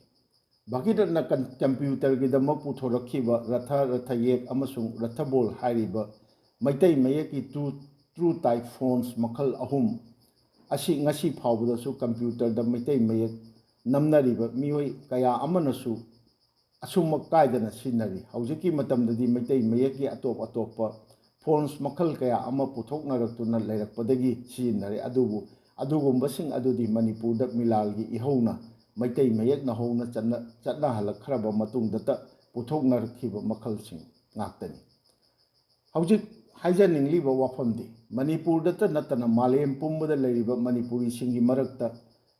ꯚꯥꯒꯤꯔꯠꯅ ꯀꯝ-, ꯀꯝꯄ꯭ꯌꯨꯇꯔꯒꯤꯗꯃꯛ ꯄꯨꯊꯣꯔꯛꯈꯤꯕ ꯔꯊ, ꯔꯊ ꯌꯦꯛ ꯑꯃꯁꯨꯡ ꯔꯊꯕꯣꯜ ꯍꯥꯏꯔꯤꯕ ꯃꯩꯇꯩ ꯃꯌꯦꯛꯀꯤ ꯇ꯭ꯔꯨ, ꯇ꯭ꯔꯨ ꯇꯥꯏꯞ ꯐꯣꯟꯠꯁ ꯃꯈꯜ ꯑꯍꯨꯝ ꯑꯁꯤ ꯉꯁꯤ ꯐꯥꯎꯕꯗꯁꯨ ꯀꯝꯄ꯭ꯌꯨꯇꯔꯗ ꯃꯩꯇꯩ ꯃꯌꯦꯛ ꯅꯝꯅꯔꯤꯕ ꯃꯤꯑꯣꯏ ꯀꯌꯥ ꯑꯃꯅꯁꯨ ꯑꯁꯨꯝꯃꯛ ꯀꯥꯏꯗꯅ ꯁꯤꯖꯤꯟꯅꯔꯤ꯫ ꯍꯧꯖꯤꯛꯀꯤ ꯃꯇꯝꯗꯗꯤ ꯃꯩꯇꯩ ꯃꯌꯦꯛꯀꯤ ꯑꯇꯣꯞ ꯑꯇꯣꯞꯄ ꯐꯣꯟꯠꯁ ꯃꯈꯜ ꯀꯌꯥ ꯑꯃ ꯄꯨꯊꯣꯛꯅꯔꯛꯇꯨꯅ ꯂꯩꯔꯛꯄꯗꯒꯤ ꯁꯤꯖꯤꯟꯅꯔꯦ꯫ ꯑꯗꯨꯕꯨ ꯑꯗꯨꯒꯨꯝꯕꯁꯤꯡ ꯑꯗꯨꯗꯤ ꯃꯅꯤꯄꯨꯔꯗ ꯃꯤꯂꯥꯜꯒꯤ ꯏꯍꯧꯅ ꯃꯩꯇꯩ ꯃꯌꯦꯛꯅ ꯍꯧꯅ ꯆꯠꯅ-, ꯆꯠꯅꯍꯜꯂꯛꯈ꯭ꯔꯕ ꯃꯇꯨꯡꯗꯇ ꯄꯨꯊꯣꯛꯅꯔꯛꯈꯤꯕ ꯃꯈꯜꯁꯤꯡ ꯉꯥꯛꯇꯅꯤ꯫ ꯍꯧꯖꯤꯛ ꯍꯥꯏꯖꯅꯤꯡꯂꯤꯕ ꯋꯥꯐꯝꯗꯤ, ꯃꯅꯤꯄꯨꯔꯗꯇ ꯅꯠꯇꯅ ꯃꯥꯂꯦꯝ ꯄꯨꯝꯕꯗ ꯂꯩꯔꯤꯕ ꯃꯅꯤꯄꯨꯔꯤꯁꯤꯡꯒꯤ ꯃꯔꯛꯇ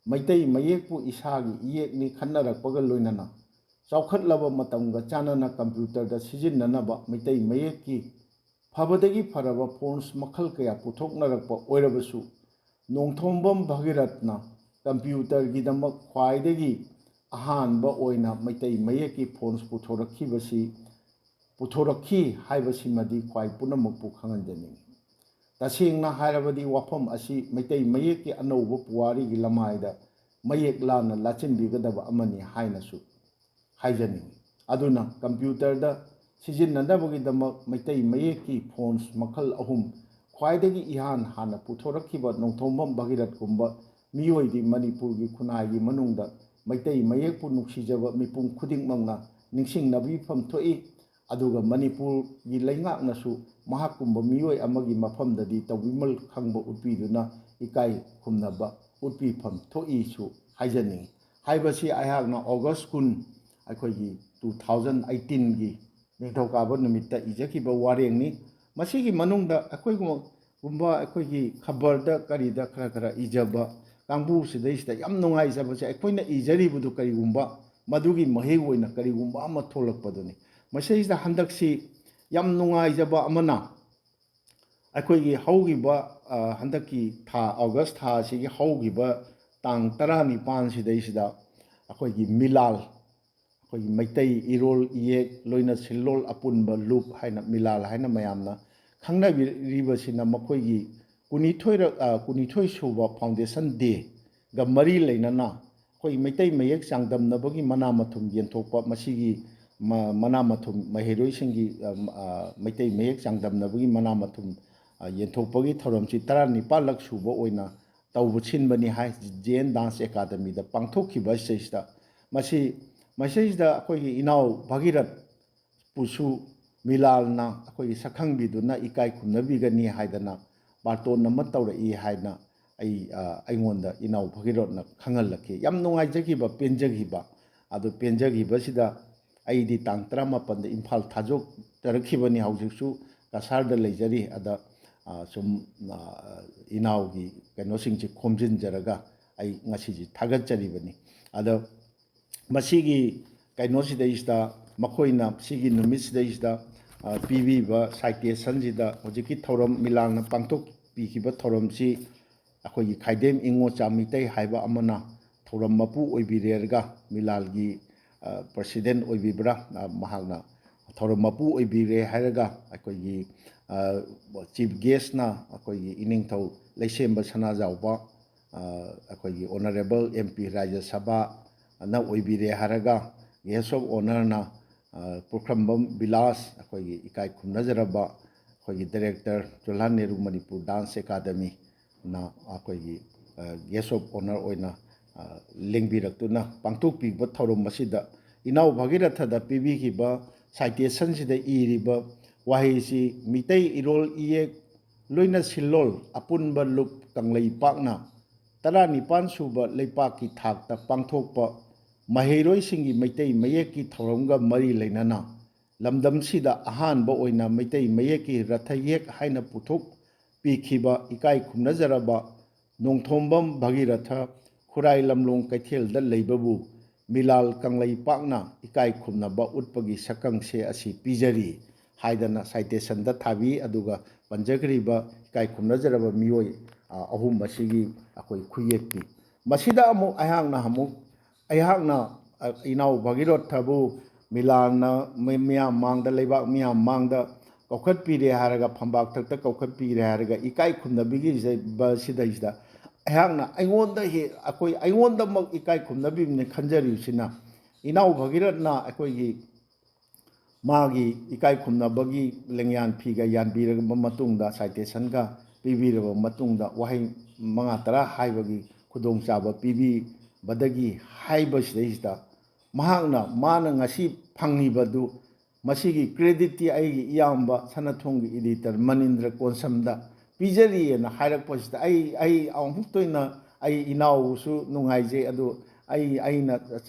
ꯃꯩꯇꯩ ꯃꯌꯦꯛꯄꯨ ꯏꯁꯥꯒꯤ ꯏꯌꯦꯛꯅꯤ ꯈꯟꯅꯔꯛꯄꯒ ꯂꯣꯏꯅꯅ, ꯆꯥꯎꯈꯠꯂꯕ ꯃꯇꯝꯒ ꯆꯥꯟꯅꯅ ꯀꯝꯄ꯭ꯌꯨꯇꯔꯗ ꯁꯤꯖꯤꯟꯅꯅꯕ ꯃꯩꯇꯩ ꯃꯌꯦꯛꯀꯤ ꯐꯕꯗꯒꯤ ꯐꯔꯕ ꯐꯣꯟꯠꯁ ꯃꯈꯜ ꯀꯌꯥ ꯄꯨꯊꯣꯛꯅꯔꯛꯄ ꯑꯣꯏꯔꯕꯁꯨ, ꯅꯣꯡꯊꯣꯝꯕꯝ ꯚꯥꯒꯤꯔꯠꯅ ꯀꯝꯄ꯭ꯌꯨꯇꯔꯒꯤꯗꯃꯛ ꯈ꯭ꯋꯥꯏꯗꯒꯤ ꯑꯍꯥꯟꯕ ꯑꯣꯏꯅ ꯃꯩꯇꯩ ꯃꯌꯦꯛꯀꯤ ꯐꯣꯟꯠꯁ ꯄꯨꯊꯣꯔꯛꯈꯤꯕꯁꯤ, ꯄꯨꯊꯣꯔꯛꯈꯤ ꯍꯥꯏꯕꯁꯤꯃꯗꯤ ꯈ꯭ꯋꯥꯏ ꯄꯨꯝꯅꯃꯛꯄꯨ ꯈꯪꯍꯟꯖꯅꯤꯡꯏ꯫ ꯇꯁꯦꯡꯅ ꯍꯥꯏꯔꯕꯗꯤ ꯋꯥꯐꯝ ꯑꯁꯤ ꯃꯩꯇꯩ ꯃꯌꯦꯛꯀꯤ ꯑꯅꯧꯕ ꯄꯨꯋꯥꯔꯤꯒꯤ ꯂꯃꯥꯏꯗ ꯃꯌꯦꯛ ꯂꯥꯟꯅ ꯂꯥꯆꯤꯟꯕꯤꯒꯗꯕ ꯑꯃꯅꯤ ꯍꯥꯏꯅꯁꯨ ꯍꯥꯏꯖꯅꯤꯡꯏ꯫ ꯑꯗꯨꯅ ꯀꯝꯄ꯭ꯌꯨꯇꯔꯗ ꯁꯤꯖꯤꯟꯅꯅꯕꯒꯤꯗꯃꯛ ꯃꯩꯇꯩ ꯃꯌꯦꯛꯀꯤ ꯐꯣꯟꯠꯁ ꯃꯈꯜ ꯑꯍꯨꯝ, ꯈ꯭ꯋꯥꯏꯗꯒꯤ ꯏꯍꯥꯟ ꯍꯥꯟꯅ ꯄꯨꯊꯣꯔꯛꯈꯤꯕ ꯅꯣꯡꯊꯣꯝꯕꯝ ꯚꯒꯤꯔꯠꯀꯨꯝꯕ ꯃꯤꯑꯣꯏꯗꯤ ꯃꯅꯤꯄꯨꯔꯒꯤ ꯈꯨꯟꯅꯥꯏꯒꯤ ꯃꯅꯨꯡꯗ ꯃꯩꯇꯩ ꯃꯌꯦꯛꯄꯨ ꯅꯨꯡꯁꯤꯖꯕ ꯃꯤꯄꯨꯝ ꯈꯨꯗꯤꯡꯃꯛꯅ ꯅꯤꯡꯁꯤꯡꯅꯕꯤꯐꯝ ꯊꯣꯛꯏ꯫ ꯑꯗꯨꯒ ꯃꯅꯤꯄꯨꯔꯒꯤ ꯂꯩꯉꯥꯛꯅꯁꯨ ꯃꯍꯥꯛꯀꯨꯝꯕ ꯃꯤꯑꯣꯏ ꯑꯃꯒꯤ ꯃꯐꯝꯗꯗꯤ ꯇꯧꯕꯤꯃꯜ ꯈꯪꯕ ꯎꯠꯄꯤꯗꯨꯅ ꯏꯀꯥꯏ ꯈꯨꯝꯅꯕ ꯎꯠꯄꯤꯐꯝ ꯊꯣꯛꯏꯁꯨ ꯍꯥꯏꯖꯅꯤꯡꯏ꯫ ꯍꯥꯏꯕꯁꯤ ꯑꯩꯍꯥꯛꯅ ꯑꯣꯒꯁ ꯀꯨꯟ, ꯑꯩꯈꯣꯏꯒꯤ ꯇꯨ ꯊꯥꯎꯖꯟ ꯑꯩꯠꯇꯤꯟꯒꯤ ꯅꯤꯡꯊꯧꯀꯥꯕ ꯅꯨꯃꯤꯠꯇ ꯏꯖꯈꯤꯕ ꯋꯥꯔꯦꯡꯅꯤ꯫ ꯃꯁꯤꯒꯤ ꯃꯅꯨꯡꯗ ꯑꯩꯈꯣꯏꯒꯨꯝꯕ, ꯑꯩꯈꯣꯏꯒꯤ ꯈꯕꯔꯗ ꯀꯔꯤꯗ ꯈꯔ ꯈꯔ ꯏꯖꯕ ꯀꯥꯡꯕꯨꯁꯤꯗꯩꯁꯤꯗ ꯌꯥꯝ ꯅꯨꯡꯉꯥꯏꯖꯕꯁꯦ, ꯑꯩꯈꯣꯏꯅ ꯏꯖꯔꯤꯕꯗꯨ ꯀꯔꯤꯒꯨꯝꯕ ꯃꯗꯨꯒꯤ ꯃꯍꯩ ꯑꯣꯏꯅ ꯀꯔꯤꯒꯨꯝꯕ ꯑꯃ ꯊꯣꯛꯂꯛꯄꯗꯨꯅꯤ꯫ ꯃꯁꯤꯗꯩꯁꯤꯗ ꯍꯟꯗꯛꯁꯤ ꯌꯥꯝ ꯅꯨꯡꯉꯥꯏꯖꯕ ꯑꯃꯅ, ꯑꯩꯈꯣꯏꯒꯤ ꯍꯧꯈꯤꯕ, ꯑ, ꯍꯟꯗꯛꯀꯤ ꯊꯥ, ꯑꯣꯒꯁ ꯊꯥ ꯑꯁꯤꯒꯤ ꯍꯧꯈꯤꯕ ꯇꯥꯡ ꯇꯔꯥꯅꯤꯄꯥꯟ ꯁꯤꯗꯩꯁꯤꯗ ꯑꯩꯈꯣꯏꯒꯤ ꯃꯤꯂꯥꯜ, ꯑꯩꯈꯣꯏꯒꯤ ꯃꯩꯇꯩ ꯏꯔꯣꯜ ꯏꯌꯦꯛ ꯂꯣꯏꯅ ꯁꯤꯜꯂꯣꯜ ꯑꯄꯨꯟꯕ ꯂꯨꯞ ꯍꯥꯏꯅ, ꯃꯤꯂꯥꯜ ꯍꯥꯏꯅ ꯃꯌꯥꯝꯅ ꯈꯪꯅꯕꯤꯔꯤꯕꯁꯤꯅ ꯃꯈꯣꯏꯒꯤ ꯀꯨꯟꯅꯤꯊꯣꯏꯔꯛ-, ꯑ, ꯀꯨꯟꯅꯤꯊꯣꯏ ꯁꯨꯕ foundation dayꯒ ꯃꯔꯤ ꯂꯩꯅꯅ ꯑꯩꯈꯣꯏ ꯃꯩꯇꯩ ꯃꯌꯦꯛ ꯆꯥꯡꯗꯝꯅꯕꯒꯤ ꯃꯅꯥ ꯃꯊꯨꯝ ꯌꯦꯟꯊꯣꯛꯄ, ꯃꯁꯤꯒꯤ ꯃ-, ꯃꯅꯥ ꯃꯊꯨꯝ ꯃꯍꯩꯔꯣꯏꯁꯤꯡꯒꯤ, ꯑ, ꯑ, ꯃꯩꯇꯩ ꯃꯌꯦꯛ ꯆꯥꯡꯗꯝꯅꯕꯒꯤ ꯃꯅꯥ ꯃꯊꯨꯝ, ꯑ, ꯌꯦꯟꯊꯣꯛꯄꯒꯤ ꯊꯧꯔꯝꯁꯤ ꯇꯔꯥꯅꯤꯄꯥꯜꯂꯛ ꯁꯨꯕ ꯑꯣꯏꯅ ꯇꯧꯕ ꯁꯤꯟꯕꯅꯤ ꯍꯥꯏ, ꯖꯦ ꯑꯦꯟ ꯗꯥꯟꯁ ꯑꯦꯀꯥꯗꯃꯤꯗ ꯄꯥꯡꯊꯣꯛꯈꯤꯕ ꯑꯁꯤꯗꯩꯁꯤꯗ꯫ ꯃꯁꯤ, ꯃꯁꯤꯗꯩꯁꯤꯗ ꯑꯩꯈꯣꯏꯒꯤ ꯏꯅꯥꯎ ꯚꯥꯒꯤꯔꯠ ꯄꯨꯁꯨ ꯃꯤꯂꯥꯜꯅ ꯑꯩꯈꯣꯏꯒꯤ ꯁꯛꯈꯪꯕꯤꯗꯨꯅ ꯏꯀꯥꯏ ꯈꯨꯝꯅꯕꯤꯒꯅꯤ ꯍꯥꯏꯗꯅ ꯕꯥꯔꯇꯣꯟ ꯑꯃ ꯇꯧꯔꯛꯏ ꯍꯥꯏꯅ ꯑꯩ, ꯑ, ꯑꯩꯉꯣꯟꯗ ꯏꯅꯥꯎ ꯚꯒꯤꯔꯣꯠꯅ ꯈꯪꯍꯜꯂꯛꯈꯤ꯫ ꯌꯥꯝ ꯅꯨꯡꯉꯥꯏꯖꯈꯤꯕ, ꯄꯦꯟꯖꯈꯤꯕ꯫ ꯑꯗꯨ ꯄꯦꯟꯖꯈꯤꯕꯁꯤꯗ ꯑꯩꯗꯤ ꯇꯥꯡ ꯇꯔꯥꯃꯥꯄꯟꯗ ꯏꯝꯐꯥꯜ ꯊꯥꯗꯣꯛꯆꯔꯛꯈꯤꯕꯅꯤ꯫ ꯍꯧꯖꯤꯛꯁꯨ ꯀꯁꯥꯔꯗ ꯂꯩꯖꯔꯤ꯫ ꯑꯗ, ꯑ, ꯁꯨꯝ, ꯑ, ꯏꯅꯥꯎꯒꯤ ꯀꯩꯅꯣꯁꯤꯡꯁꯤ ꯈꯣꯝꯖꯤꯟꯖꯔꯒ ꯑꯩ ꯉꯁꯤꯁꯤ ꯊꯥꯒꯠꯆꯔꯤꯕꯅꯤ꯫ ꯑꯗ ꯃꯁꯤꯒꯤ ꯀꯩꯅꯣꯁꯤꯗꯩꯁꯤꯗ, ꯃꯈꯣꯏꯅ ꯁꯤꯒꯤ ꯅꯨꯃꯤꯠꯁꯤꯗꯩꯁꯤꯗ, ꯑ, ꯄꯤꯕꯤꯕ citationꯁꯤꯗ, ꯍꯧꯖꯤꯛꯀꯤ ꯊꯧꯔꯝ, ꯃꯤꯂꯥꯜꯅ ꯄꯥꯡꯊꯣꯛꯄꯤꯈꯤꯕ ꯊꯧꯔꯝꯁꯤ ꯑꯩꯈꯣꯏꯒꯤ ꯈꯥꯏꯗꯦꯝ ꯏꯉꯣꯆꯥ ꯃꯤꯇꯩ ꯍꯥꯏꯕ ꯑꯃꯅ ꯊꯧꯔꯝ ꯃꯄꯨ ꯑꯣꯏꯕꯤꯔꯦꯔꯒ, ꯃꯤꯂꯥꯜꯒꯤ, ꯑ, president ꯑꯣꯏꯕꯤꯕ꯭ꯔꯥ, ꯑ, ꯃꯍꯥꯛꯅ ꯊꯧꯔꯝ ꯃꯄꯨ ꯑꯣꯏꯕꯤꯔꯦ ꯍꯥꯏꯔꯒ, ꯑꯩꯈꯣꯏꯒꯤ, ꯑ, chief guestꯅ ꯑꯩꯈꯣꯏꯒꯤ ꯏꯅꯤꯡꯊꯧ ꯂꯩꯁꯦꯝꯕ ꯁꯅꯥꯖꯥꯎꯕ, ꯑ, ꯑꯩꯈꯣꯏꯒꯤ honourable M P ꯔꯥꯖ꯭ꯌ ꯁꯚꯥꯅ ꯑꯣꯏꯕꯤꯔꯦ ꯍꯥꯏꯔꯒ, guest of honourꯅ ꯄꯨꯈ꯭ꯔꯝꯕꯝ ꯕꯤꯂꯥꯁ, ꯑꯩꯈꯣꯏꯒꯤ ꯏꯀꯥꯏ ꯈꯨꯝꯅꯖꯔꯕ ꯑꯩꯈꯣꯏꯒꯤ ꯗꯥꯏꯔꯦꯛꯇꯔ, ꯖꯋꯥꯍꯔꯂꯥꯜ ꯅꯦꯍꯔꯨ ꯃꯅꯤꯄꯨꯔ ꯗꯥꯟꯁ ꯑꯦꯀꯥꯗꯃꯤꯅ ꯑꯩꯈꯣꯏꯒꯤ ꯒꯦꯁ ꯑꯣꯐ ꯑꯣꯅꯔ ꯑꯣꯏꯅ ꯂꯦꯡꯕꯤꯔꯛꯇꯨꯅ ꯄꯥꯡꯊꯣꯛꯄꯤꯕ ꯊꯧꯔꯝ ꯑꯁꯤꯗ ꯏꯅꯥꯎ ꯚꯥꯒꯤꯔꯊꯗ ꯄꯤꯕꯤꯈꯤꯕ ꯁꯥꯏꯇꯦꯁꯟꯁꯤꯗ ꯏꯔꯤꯕ ꯋꯥꯍꯩꯁꯤ ꯃꯤꯇꯩ ꯏꯔꯣꯜ ꯏꯌꯦꯛ ꯂꯣꯏꯅ ꯁꯤꯜꯂꯣꯜ ꯑꯄꯨꯟꯕ ꯂꯨꯞ ꯀꯪꯂꯩꯄꯥꯛꯅ ꯇꯔꯥꯅꯤꯄꯥꯟ ꯁꯨꯕ ꯂꯩꯄꯥꯛꯀꯤ ꯊꯥꯛꯇ ꯄꯥꯡꯊꯣꯛꯄ ꯃꯍꯩꯔꯣꯏꯁꯤꯡꯒꯤ ꯃꯩꯇꯩ ꯃꯌꯦꯛꯀꯤ ꯊꯧꯔꯝꯒ ꯃꯔꯤ ꯂꯩꯅꯅ ꯂꯝꯗꯝꯁꯤꯗ ꯑꯍꯥꯟꯕ ꯑꯣꯏꯅ ꯃꯩꯇꯩ ꯃꯌꯦꯛꯀꯤ ꯔꯊ ꯌꯦꯛ ꯍꯥꯏꯅ ꯄꯨꯊꯣꯛꯄꯤꯈꯤꯕ ꯏꯀꯥꯏ ꯈꯨꯝꯅꯖꯔꯕ ꯅꯣꯡꯊꯣꯝꯕꯝ ꯚꯒꯤꯔꯊ ꯈꯨꯔꯥꯏ ꯂꯝꯂꯣꯡ ꯀꯩꯊꯦꯜꯗ ꯂꯩꯕꯕꯨ ꯃꯤꯂꯥꯜ ꯀꯪꯂꯩꯄꯥꯛꯅ ꯏꯀꯥꯏ ꯈꯨꯝꯅꯕ ꯎꯠꯄꯒꯤ ꯁꯛꯀꯪꯁꯦ ꯑꯁꯤ ꯄꯤꯖꯔꯤ ꯍꯥꯏꯗꯅ ꯁꯥꯏꯇꯦꯁꯟꯗ ꯊꯥꯕꯤ꯫ ꯑꯗꯨꯒ ꯄꯟꯖꯈ꯭ꯔꯤꯕ ꯏꯀꯥꯏ ꯈꯨꯝꯅꯖꯔꯕ ꯃꯤꯑꯣꯏ ꯑꯍꯨꯝ ꯑꯁꯤꯒꯤ ꯑꯩꯈꯣꯏ ꯈꯨꯌꯦꯛꯇꯤ꯫ ꯃꯁꯤꯗ ꯑꯃꯨꯛ ꯑꯩꯍꯥꯛꯅ ꯑꯃꯨꯛ ꯑꯩꯍꯥꯛꯅ ꯏꯅꯥꯎ ꯚꯒꯤꯔꯣꯊꯕꯨ ꯃꯤꯂꯥꯟꯅ ꯃꯤꯌꯥꯝ ꯃꯥꯡꯗ, ꯂꯩꯕꯥꯛ ꯃꯤꯌꯥꯝ ꯃꯥꯡꯗ ꯀꯧꯈꯠꯄꯤꯔꯦ ꯍꯥꯏꯔꯒ, ꯐꯝꯕꯥꯛ ꯊꯛꯇ ꯀꯧꯈꯠꯄꯤꯔꯦ ꯍꯥꯏꯔꯒ ꯏꯀꯥꯏ ꯈꯨꯝꯅꯕꯤꯒꯤꯕꯁꯤꯗꯩꯁꯤꯗ ꯑꯩꯍꯥꯛꯅ ꯑꯩꯉꯣꯟꯗ ꯍꯦ ꯑꯩꯈꯣꯏ ꯑꯩꯉꯣꯟꯗꯃꯛ ꯏꯀꯥꯏ ꯈꯨꯝꯅꯕꯤꯕꯅꯤ ꯈꯟꯖꯔꯤꯕꯁꯤꯅ ꯏꯅꯥꯎ ꯚꯒꯤꯔꯠꯅ ꯑꯩꯈꯣꯏꯒꯤ ꯃꯥꯒꯤ ꯏꯀꯥꯏ ꯈꯨꯝꯅꯕꯒꯤ ꯂꯦꯡꯌꯥꯟ ꯐꯤꯒ ꯌꯥꯟꯕꯤꯔꯕ ꯃꯇꯨꯡꯗ, ꯁꯥꯏꯇꯦꯁꯟꯒ ꯄꯤꯕꯤꯔꯕ ꯃꯇꯨꯡꯗ, ꯋꯥꯍꯩ ꯃꯉꯥ ꯇꯔꯥ ꯍꯥꯏꯕꯒꯤ ꯈꯨꯗꯣꯡꯆꯥꯕ ꯄꯤꯕꯤꯕꯗꯒꯤ ꯍꯥꯏꯕꯁꯤꯗꯩꯁꯤꯗ ꯃꯍꯥꯛꯅ ꯃꯥꯅ ꯉꯁꯤ ꯐꯪꯉꯤꯕꯗꯨ ꯃꯁꯤꯒꯤ ꯀ꯭ꯔꯦꯗꯤꯠꯇꯤ ꯑꯩꯒꯤ ꯏꯌꯥꯝꯕ ꯁꯅꯥꯊꯣꯡꯒꯤ ꯏꯗꯤꯇꯔ ꯃꯅꯤꯟꯗ꯭ꯔ ꯀꯣꯟꯁꯝꯗ ꯄꯤꯖꯔꯤꯑꯅ ꯍꯥꯏꯔꯛꯄꯁꯤꯗ ꯑꯩ ꯑꯩ ꯑꯃꯨꯛꯇ ꯑꯣꯏꯅ ꯑꯩ ꯏꯅꯥꯎꯁꯨ ꯅꯨꯡꯉꯥꯏꯖꯩ꯫ ꯑꯗꯨ ꯑꯩ ꯑꯩꯅ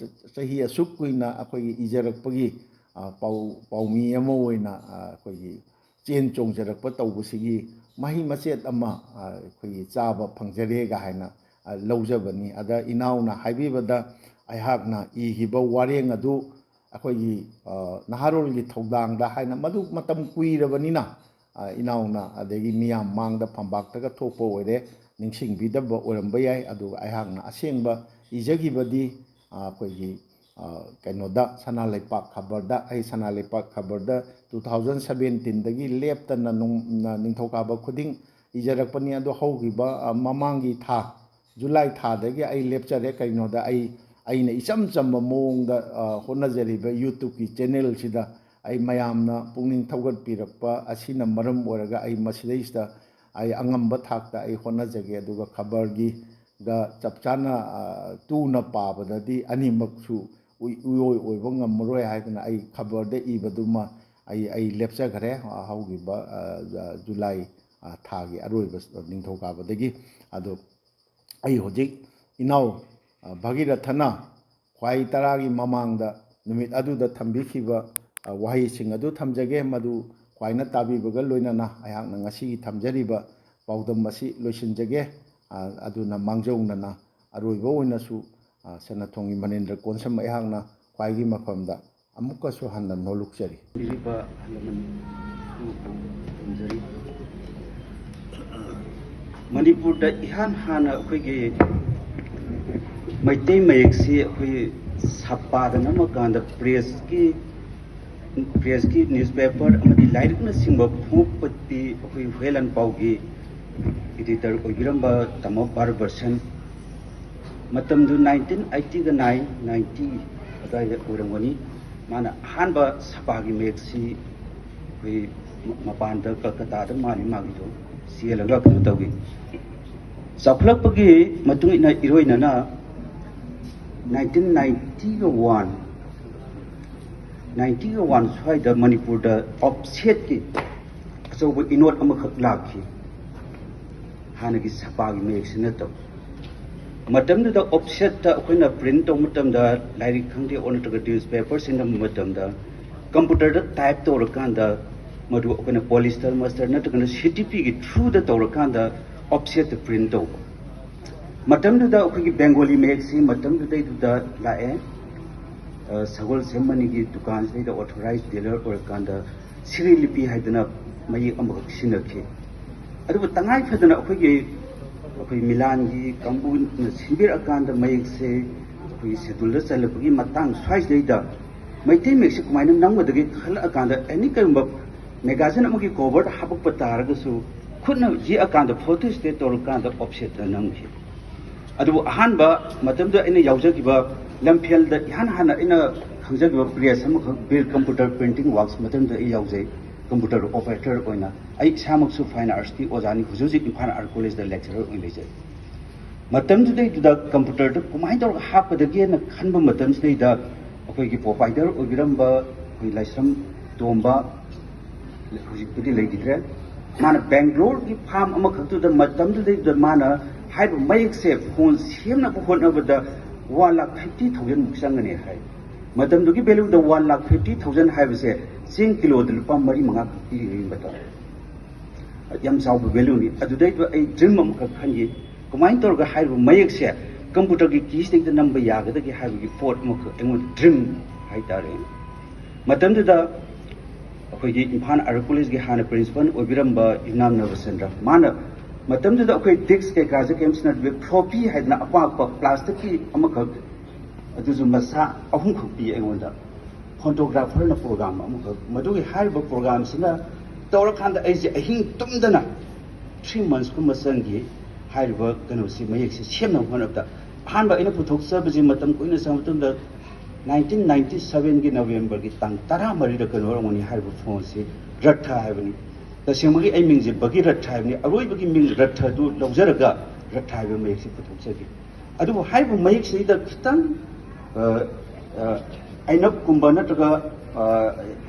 ꯆꯍꯤ ꯑꯁꯨꯛ ꯀꯨꯏꯅ ꯑꯩꯈꯣꯏꯒꯤ ꯏꯖꯔꯛꯄꯒꯤ ꯄꯥꯎ ꯄꯥꯎꯃꯤ ꯑꯃ ꯑꯣꯏꯅ ꯑꯩꯈꯣꯏꯒꯤ ꯆꯦꯟ ꯆꯣꯡꯖꯔꯛꯄ ꯇꯧꯕꯁꯤꯒꯤ ꯃꯍꯩ ꯃꯆꯦꯠ ꯑꯃ ꯑꯩꯈꯣꯏꯒꯤ ꯆꯥꯕ ꯐꯪꯖꯔꯦꯒ ꯍꯥꯏꯅ ꯂꯧꯖꯕꯅꯤ꯫ ꯑꯗ ꯏꯅꯥꯎꯅ ꯍꯥꯏꯕꯤꯕꯗ ꯑꯩꯍꯥꯛꯅ ꯏꯈꯤꯕ ꯋꯥꯔꯦꯡ ꯑꯗꯨ ꯑꯩꯈꯣꯏꯒꯤ ꯅꯍꯥꯔꯣꯜꯒꯤ ꯊꯧꯗꯥꯡꯗ ꯍꯥꯏꯅ ꯃꯗꯨ ꯃꯇꯝ ꯀꯨꯏꯔꯕꯅꯤꯅ ꯏꯅꯥꯎꯅ ꯑꯗꯒꯤ ꯃꯤꯌꯥꯝ ꯃꯥꯡꯗ ꯐꯝꯕꯥꯛꯇꯒ ꯊꯣꯛꯄ ꯑꯣꯏꯔꯦ, ꯅꯤꯡꯁꯤꯡꯕꯤꯗꯕ ꯑꯣꯏꯔꯝꯕ ꯌꯥꯏ꯫ ꯑꯗꯨꯒ ꯑꯩꯍꯥꯛꯅ ꯑꯁꯦꯡꯕ ꯏꯖꯈꯤꯕꯗꯤ ꯑꯩꯈꯣꯏꯒꯤ ꯀꯩꯅꯣꯗ ꯁꯅꯥ ꯂꯩꯄꯥꯛ ꯈꯕꯔꯗ, ꯑꯩ ꯁꯅꯥ ꯂꯩꯄꯥꯛ ꯈꯕꯔꯗ two thousand seventeenꯗꯒꯤ ꯂꯦꯞꯇꯅ ꯅꯤꯡꯊꯧꯀꯥꯕ ꯈꯨꯗꯤꯡ ꯏꯖꯔꯛꯄꯅꯤ꯫ ꯑꯗꯣ ꯍꯧꯈꯤꯕ ꯃꯃꯥꯡꯒꯤ ꯊꯥ ꯖꯨꯂꯥꯏ ꯊꯥꯗꯒꯤ ꯑꯩ ꯂꯦꯞꯆꯔꯦ꯫ ꯀꯩꯒꯤꯅꯣꯗ ꯑꯩ ꯑꯩꯅ ꯏꯆꯝ ꯆꯝꯕ ꯃꯑꯣꯡꯗ, ꯑ, ꯍꯣꯠꯅꯖꯔꯤꯕ YouTubeꯀꯤ channelꯁꯤꯗ ꯑꯩ ꯃꯌꯥꯝꯅ ꯄꯨꯛꯅꯤꯡ ꯊꯧꯒꯠꯄꯤꯔꯛꯄ ꯑꯁꯤꯅ ꯃꯔꯝ ꯑꯣꯏꯔꯒ ꯑꯩ ꯃꯁꯤꯗꯩꯁꯤꯗ ꯑꯩ ꯑꯉꯝꯕ ꯊꯥꯛꯇ ꯑꯩ ꯍꯣꯠꯅꯖꯒꯦ꯫ ꯑꯗꯨꯒ ꯈꯕꯔꯒꯤꯒ ꯆꯞ ꯆꯥꯅ, ꯑ, ꯇꯨꯅ ꯄꯥꯕꯗꯗꯤ ꯑꯅꯤꯃꯛꯁꯨ ꯎꯏ-, ꯎꯏꯑꯣꯏ ꯑꯣꯏꯕ ꯉꯝꯃꯔꯣꯏ ꯍꯥꯏꯗꯅ ꯑꯩ ꯈꯕꯔꯗ ꯏꯕꯗꯨꯃ ꯑꯩ, ꯑꯩ ꯂꯦꯞꯆꯈ꯭ꯔꯦ, ꯑ, ꯍꯧꯈꯤꯕ, ꯑ, ꯖꯨꯂꯥꯏ, ꯑ, ꯊꯥꯒꯤ ꯑꯔꯣꯏꯕ ꯅꯤꯡꯊꯧꯀꯥꯕꯗꯒꯤ꯫ ꯑꯗꯣ ꯑꯩ ꯍꯧꯖꯤꯛ ꯏꯅꯥꯎ, ꯑ, ꯚꯥꯒꯤꯔꯊꯅ ꯈ꯭ꯋꯥꯏ ꯇꯔꯥꯒꯤ ꯃꯃꯥꯡꯗ ꯅꯨꯃꯤꯠ ꯑꯗꯨꯗ ꯊꯝꯕꯤꯈꯤꯕ, ꯑ, ꯋꯥꯍꯩꯁꯤꯡ ꯑꯗꯨ ꯊꯝꯖꯒꯦ꯫ ꯃꯗꯨ ꯈ꯭ꯋꯥꯏꯅ ꯇꯥꯕꯤꯕꯒ ꯂꯣꯏꯅꯅ ꯑꯩꯍꯥꯛꯅ ꯉꯁꯤꯒꯤ ꯊꯝꯖꯔꯤꯕ ꯄꯥꯎꯗꯝ ꯑꯁꯤ ꯂꯣꯏꯁꯤꯟꯖꯒꯦ꯫ ꯑ, ꯑꯗꯨꯅ ꯃꯥꯡꯖꯧꯅꯅ ꯑꯔꯣꯏꯕ ꯑꯣꯏꯅꯁꯨ, ꯑ, ꯁꯅꯥꯊꯣꯡꯒꯤ ꯃꯅꯤꯟꯗ꯭ꯔ ꯀꯣꯟꯁꯝ ꯑꯩꯍꯥꯛꯅ ꯈ꯭ꯋꯥꯏꯒꯤ ꯃꯐꯝꯗ ꯑꯃꯨꯛꯀꯁꯨ ꯍꯟꯅ ꯅꯣꯂꯨꯛꯆꯔꯤ꯫ ꯄꯤꯔꯤꯕ ꯑꯍꯜ ꯂꯃꯟ ꯑꯃꯕꯨ ꯊꯝꯖꯔꯤ꯫ ꯃꯅꯤꯄꯨꯔꯗ ꯏꯍꯥꯟ ꯍꯥꯟꯅ ꯑꯩꯈꯣꯏꯒꯤ ꯃꯩꯇꯩ ꯃꯌꯦꯛꯁꯤ ꯑꯩꯈꯣꯏ ꯁꯄꯥꯗ ꯅꯝꯃꯀꯥꯟꯗ pressꯀꯤ, pressꯀꯤ newspaper ꯑꯃꯗꯤ ꯂꯥꯏꯔꯤꯛꯅꯆꯤꯡꯕ ꯐꯣꯡꯉꯛꯄꯗꯤ ꯑꯩꯈꯣꯏ ꯍꯨꯌꯦꯟ ꯂꯥꯟꯄꯥꯎꯒꯤ editor ꯑꯣꯏꯕꯤꯔꯝꯕ ꯇꯥꯃꯣ ꯕꯥꯔꯕꯔꯁꯟ, ꯃꯇꯝꯗꯨ nineteen eightyꯒ nine, ninety ꯑꯗꯨꯋꯥꯏꯗ ꯑꯣꯏꯔꯝꯒꯅꯤ꯫ ꯃꯥꯅ ꯑꯍꯥꯟꯕ ꯁꯄꯥꯒꯤ ꯃꯌꯦꯛꯁꯤ ꯑꯩꯈꯣꯏ ꯃ-, ꯃꯄꯥꯟꯗ ꯀꯜꯀꯇꯥꯗ ꯃꯥꯜꯂꯤ ꯃꯥꯒꯤꯗꯣ ꯆꯦꯜꯂꯒ ꯀꯩꯅꯣ ꯇꯧꯈꯤ꯫ ꯆꯥꯎꯈꯠꯂꯛꯄꯒꯤ ꯃꯇꯨꯡ ꯏꯟꯅ ꯏꯔꯣꯏꯅꯅ nineteen ninety one, ninety one ꯁ꯭ꯋꯥꯏꯗ ꯃꯅꯤꯄꯨꯔꯗ offsetꯀꯤ ꯑꯆꯧꯕ ꯏꯅꯣꯠ ꯑꯃꯈꯛ ꯂꯥꯛꯈꯤ꯫ ꯍꯥꯟꯅꯒꯤ ꯁꯄꯥꯒꯤ ꯃꯌꯦꯛꯁꯤ ꯅꯠꯇꯕ꯫ ꯃꯇꯝꯗꯨꯗ offsetꯇ ꯑꯩꯈꯣꯏꯅ print ꯇꯧꯕ ꯃꯇꯝꯗ, ꯂꯥꯏꯔꯤꯛ ꯈꯪꯗꯦ ꯑꯣꯔ ꯅꯠꯇ꯭ꯔꯒ newspaperꯁꯤꯡ ꯅꯝꯕ ꯃꯇꯝꯗ, computerꯗ type ꯇꯧꯔꯀꯥꯟꯗ ꯃꯗꯨ ꯑꯩꯈꯣꯏꯅ polyester master ꯅꯠꯇ꯭ꯔꯒꯅ CTPꯒꯤ throughꯗ ꯇꯧꯔꯀꯥꯟꯗ offsetꯇ print ꯇꯧꯕ꯫ ꯃꯇꯝꯗꯨꯗ ꯑꯩꯈꯣꯏꯒꯤ Bengali ꯃꯌꯦꯛꯁꯤ ꯃꯇꯝꯗꯨꯗꯩꯗꯨꯗ ꯂꯥꯛꯑꯦ꯫ ꯑ, ꯁꯒꯣꯜꯁꯦꯝ ꯃꯅꯤꯒꯤ ꯗꯨꯀꯥꯟꯁꯤꯗꯩꯗ authorized dealer ꯑꯣꯏꯔꯀꯥꯟꯗ ꯁꯤꯔꯤ ꯂꯤꯄꯤ ꯍꯥꯏꯗꯅ ꯃꯌꯦꯛ ꯑꯃꯈꯛ ꯁꯤꯖꯤꯟꯅꯈꯤ꯫ ꯑꯗꯨꯕꯨ ꯇꯉꯥꯏ ꯐꯗꯅ ꯑꯩꯈꯣꯏꯒꯤ, ꯑꯩꯈꯣꯏ ꯃꯤꯂꯥꯟꯒꯤ ꯀꯥꯡꯕꯨꯅ ꯁꯤꯟꯕꯤꯔꯛꯑꯀꯥꯟꯗ ꯃꯌꯦꯛꯁꯦ ꯑꯩꯈꯣꯏꯒꯤ scheduleꯗ ꯆꯜꯂꯛꯄꯒꯤ ꯃꯇꯥꯡ ꯁ꯭ꯋꯥꯏꯁꯤꯗꯩꯗ ꯃꯩꯇꯩ ꯃꯌꯦꯛꯁꯦ ꯀꯃꯥꯏꯅ ꯅꯝꯒꯗꯒꯦ ꯈꯜꯂꯛꯑꯀꯥꯟꯗ, ꯑꯦꯅꯤ ꯀꯔꯤꯒꯨꯝꯕ magazine ꯑꯃꯒꯤ coverꯗ ꯍꯥꯄꯛꯄ ꯇꯥꯔꯒꯁꯨ ꯈꯨꯠꯅ ꯌꯦꯛꯑꯀꯥꯟꯗ photostat ꯇꯧꯔꯀꯥꯟꯗ offsetꯇ ꯅꯝꯈꯤ꯫ ꯑꯗꯨꯕꯨ ꯑꯍꯥꯟꯕ ꯃꯇꯝꯗ ꯑꯩꯅ ꯌꯥꯎꯖꯈꯤꯕ ꯂꯝꯐꯦꯜꯗ ꯏꯍꯥꯟ ꯍꯥꯟꯅ ꯑꯩꯅ ꯈꯪꯖꯈꯤꯕ ꯄ꯭ꯔꯦꯁ ꯑꯃꯈꯛ ꯕꯤꯔ ꯀꯝꯄ꯭ꯌꯨꯇꯔ ꯄ꯭ꯔꯤꯟꯇꯤꯡ ꯋꯥꯔꯛꯁ, ꯃꯇꯝꯗ ꯑꯩ ꯌꯥꯎꯖꯩ ꯀꯝꯄ꯭ꯌꯨꯇꯔ ꯑꯣꯄꯔꯦꯇꯔ ꯑꯣꯏꯅ꯫ ꯑꯩ ꯏꯁꯥꯃꯛꯁꯨ ꯐꯥꯏꯟ ꯑꯥꯔꯠꯁꯀꯤ ꯑꯣꯖꯥꯅꯤ, ꯍꯧꯖꯤꯛ ꯍꯧꯖꯤꯛ ꯏꯝꯐꯥꯜ ꯑꯥꯔꯠ ꯀꯣꯂꯦꯖꯇ ꯂꯦꯛꯆꯔꯔ ꯑꯣꯏꯅ ꯂꯩꯖꯩ꯫ ꯃꯇꯝꯗꯨꯗꯩꯗꯨꯗ ꯀꯝꯄ꯭ꯌꯨꯇꯔꯗ ꯀꯃꯥꯏꯅ ꯇꯧꯔꯒ ꯍꯥꯞꯀꯗꯒꯦꯅ ꯈꯟꯕ ꯃꯇꯝꯁꯤꯗꯩꯗ ꯑꯩꯈꯣꯏꯒꯤ ꯄ꯭ꯔꯣꯄꯥꯏꯇꯔ ꯑꯣꯏꯕꯤꯔꯝꯕ ꯑꯩꯈꯣꯏ ꯂꯥꯏꯁ꯭ꯔꯝ ꯇꯣꯝꯕ, ꯍꯧꯖꯤꯛꯄꯨꯗꯤ ꯂꯩꯈꯤꯗ꯭ꯔꯦ, ꯃꯥꯅ ꯕꯦꯡꯒ꯭ꯂꯣꯔꯒꯤ ꯐꯥꯝ ꯑꯃꯈꯛꯇꯨꯗ ꯃꯇꯝꯗꯨꯗꯩꯗꯨꯗ ꯃꯥꯅ ꯍꯥꯏꯔꯤꯕ ꯃꯌꯦꯛꯁꯦ ꯐꯣꯟ ꯁꯦꯝꯅꯕ ꯍꯣꯠꯅꯕꯗ ꯋꯥꯟ ꯂꯥꯛ ꯐꯤꯐꯇꯤ ꯊꯥꯎꯖꯟꯃꯨꯛ ꯆꯪꯒꯅꯤ ꯍꯥꯏ꯫ ꯃꯇꯝꯗꯨꯒꯤ ꯚꯦꯂꯨꯗ ꯋꯥꯟ ꯂꯥꯛ ꯐꯤꯐꯇꯤ ꯊꯥꯎꯖꯟ ꯍꯥꯏꯕꯁꯦ ꯆꯦꯡ ꯀꯤꯂꯣꯗ ꯂꯨꯄꯥ ꯃꯔꯤ ꯃꯉꯥ ꯈꯛ ꯄꯤꯔꯤꯉꯩ ꯃꯇꯝ꯫ ꯌꯥꯝ ꯆꯥꯎꯕ ꯚꯦꯂꯨꯅꯤ꯫ ꯑꯗꯨꯗꯩꯗ ꯑꯩ ꯗ꯭ꯔꯤꯝ ꯑꯃꯈꯛ ꯈꯟꯈꯤ, ꯀꯃꯥꯏꯅ ꯇꯧꯔꯒ ꯍꯥꯏꯔꯤꯕ ꯃꯌꯦꯛꯁꯦ ꯀꯝꯄ꯭ꯌꯨꯇꯔꯒꯤ ꯀꯤꯁꯤꯗꯩꯗ ꯅꯝꯕ ꯌꯥꯒꯗꯒꯦ ꯍꯥꯏꯕꯒꯤ ꯄꯣꯠ ꯑꯃꯈꯛ ꯑꯩꯉꯣꯟꯗ ꯗ꯭ꯔꯤꯝ ꯍꯥꯏꯇꯥꯔꯦ꯫ ꯃꯇꯝꯗꯨꯗ ꯑꯩꯈꯣꯏꯒꯤ ꯏꯝꯐꯥꯜ ꯑꯥꯔꯠ ꯀꯣꯂꯦꯖꯀꯤ ꯍꯥꯟꯅ ꯄ꯭ꯔꯤꯟꯁꯤꯄꯜ ꯑꯣꯏꯕꯤꯔꯝꯕ ꯌꯨꯝꯅꯥꯝ ꯅꯕꯆꯟꯗ꯭ꯔ, ꯃꯥꯅ ꯃꯇꯝꯗꯨꯗ ꯑꯩꯈꯣꯏ ꯗꯤꯛꯁ ꯀꯩꯀꯥꯁꯦ ꯀꯔꯤꯝ ꯁꯤꯖꯤꯟꯅꯗꯕꯤ ꯐ꯭ꯂꯣꯄꯤ ꯍꯥꯏꯗꯅ ꯑꯄꯥꯛꯄ ꯄ꯭ꯂꯥꯁꯇꯤꯛꯀꯤ ꯑꯃꯈꯛ, ꯑꯗꯨꯁꯨ ꯃꯆꯥ ꯑꯍꯨꯝꯈꯛ ꯄꯤ ꯑꯩꯉꯣꯟꯗ꯫ ꯐꯣꯇꯣꯒ꯭ꯔꯥꯐꯔꯅ ꯄ꯭ꯔꯣꯒ꯭ꯔꯥꯝ ꯑꯃꯈꯛ, ꯃꯗꯨꯒꯤ ꯍꯥꯏꯔꯤꯕ ꯄ꯭ꯔꯣꯒ꯭ꯔꯥꯝꯁꯤꯅ ꯇꯧꯔꯀꯥꯟꯗ ꯑꯩꯁꯦ ꯑꯍꯤꯡ ꯇꯨꯝꯗꯅ ꯊ꯭ꯔꯤ ꯃꯟꯁꯀꯨꯝꯕ ꯆꯪꯈꯤ ꯍꯥꯏꯔꯤꯕ ꯀꯩꯅꯣꯁꯤ, ꯃꯌꯦꯛꯁꯤ ꯁꯦꯝꯅꯕ ꯍꯣꯠꯅꯕꯗ꯫ ꯑꯍꯥꯟꯕ ꯑꯩꯅ ꯄꯨꯊꯣꯛꯆꯕꯁꯤ ꯃꯇꯝ ꯀꯨꯏꯅ ꯆꯪꯕ ꯃꯇꯨꯡꯗ ꯅꯥꯏꯟꯇꯤꯟ ꯅꯥꯏꯟꯇꯤ ꯁꯚꯦꯟꯒꯤ ꯅꯕꯦꯝꯕꯔꯒꯤ ꯇꯥꯡ ꯇꯔꯥꯃꯔꯤꯗ ꯀꯩꯅꯣ ꯑꯣꯏꯔꯝꯒꯅꯤ, ꯍꯥꯏꯔꯤꯕ ꯐꯣꯟꯁꯤ ꯔꯠꯊ ꯍꯥꯏꯕꯅꯤ꯫ ꯇꯁꯦꯡꯕꯒꯤ ꯑꯩ ꯃꯤꯡꯁꯦ ꯕꯒꯤꯔꯠꯊ ꯍꯥꯏꯕꯅꯤ꯫ ꯑꯔꯣꯏꯕꯒꯤ ꯃꯤꯡ ꯔꯠꯊꯗꯨ ꯂꯧꯖꯔꯒ ꯔꯠꯊ ꯍꯥꯏꯕ ꯃꯌꯦꯛꯁꯤ ꯄꯨꯊꯣꯛꯆꯈꯤ꯫ ꯑꯗꯨꯕꯨ ꯍꯥꯏꯔꯤꯕ ꯃꯌꯦꯛꯁꯤꯗ ꯈꯤꯇꯪ, ꯑ, ꯑ, ꯑꯩꯅꯞꯀꯨꯝꯕ ꯅꯠꯇ꯭ꯔꯒ, ꯑ,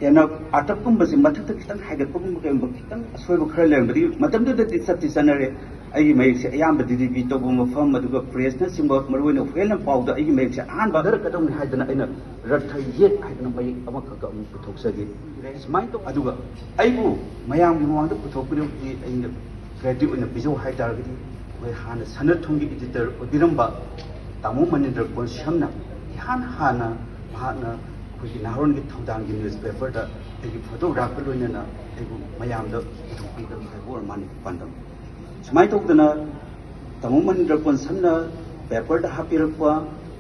ꯑꯦꯅꯞ, ꯑꯥꯇꯞꯀꯨꯝꯕꯁꯦ ꯃꯊꯛꯇ ꯈꯤꯇꯪ ꯍꯥꯏꯒꯠꯄꯒꯨꯝꯕ ꯀꯩꯒꯨꯝꯕ ꯈꯤꯇꯪ ꯑꯁꯣꯏꯕ ꯈꯔ ꯂꯩꯔꯝꯕꯗꯤ, ꯃꯇꯝꯗꯨꯗꯗꯤ ꯆꯠꯇꯤ ꯆꯠꯅꯔꯦ꯫ ꯑꯩꯒꯤ ꯃꯌꯦꯛꯁꯦ ꯑꯌꯥꯝꯕ ꯗꯤ ꯗꯤ ꯕꯤ ꯇꯧꯕ ꯃꯐꯝ, ꯑꯗꯨꯒ ꯄ꯭ꯔꯦꯁꯅꯆꯤꯡꯕ, ꯃꯔꯨꯑꯣꯏꯅ ꯍꯨꯌꯦꯟ ꯂꯟꯄꯥꯎꯗ ꯑꯩꯒꯤ ꯃꯌꯦꯛꯁꯦ ꯑꯍꯥꯟꯕ ꯊꯥꯗꯔꯛꯀꯗꯧꯅꯤ ꯍꯥꯏꯗꯅ ꯑꯩꯅ ꯔꯠꯊ ꯌꯦꯠ ꯍꯥꯏꯗꯅ ꯃꯌꯦꯛ ꯑꯃꯈꯛꯀ ꯑꯃꯨꯛ ꯄꯨꯊꯣꯛꯆꯈꯤ꯫ ꯁꯨꯃꯥꯏꯅ ꯇꯧ-, ꯑꯗꯨꯒ ꯑꯩꯕꯨ ꯃꯌꯥꯝꯒꯤ ꯃꯃꯥꯡꯗ ꯄꯨꯊꯣꯛꯄꯤꯔꯕꯗꯤ ꯑꯩꯅ ꯀ꯭ꯔꯦꯗꯤꯠ ꯑꯣꯏꯅ ꯄꯤꯖꯧ ꯍꯥꯏ ꯇꯥꯔꯒꯗꯤ, ꯑꯩꯈꯣꯏ ꯍꯥꯟꯅ ꯁꯅꯥꯊꯨꯝꯒꯤ ꯏꯗꯤꯇꯔ ꯑꯣꯏꯕꯤꯔꯝꯕ ꯇꯥꯃꯣ ꯃꯅꯤꯟꯗ꯭ꯔ ꯀꯣꯟꯁꯝꯅ ꯏꯍꯥꯟ ꯍꯥꯟꯅ ꯃꯍꯥꯛꯅ ꯑꯩꯈꯣꯏꯒꯤ ꯅꯍꯥꯔꯣꯟꯒꯤ ꯊꯧꯗꯥꯡꯒꯤ ꯅ꯭ꯌꯨꯁꯄꯦꯄꯔꯗ ꯑꯩꯒꯤ ꯐꯣꯇꯣꯒ꯭ꯔꯥꯐꯀ ꯂꯣꯏꯅꯅ ꯑꯩꯕꯨ ꯃꯌꯥꯝꯗ ꯄꯨꯊꯣꯛꯄꯤꯗꯕ ꯍꯥꯏꯕ ꯑꯣꯏꯔ ꯃꯥꯅꯤ ꯄꯥꯟꯗꯝ꯫ ꯁꯨꯃꯥꯏꯅ ꯇꯧꯗꯅ ꯇꯥꯃꯣ ꯃꯅꯤꯟꯗ꯭ꯔ ꯀꯣꯟꯁꯝꯅ ꯄꯦꯄꯔꯗ ꯍꯥꯞꯄꯤꯔꯛꯄ,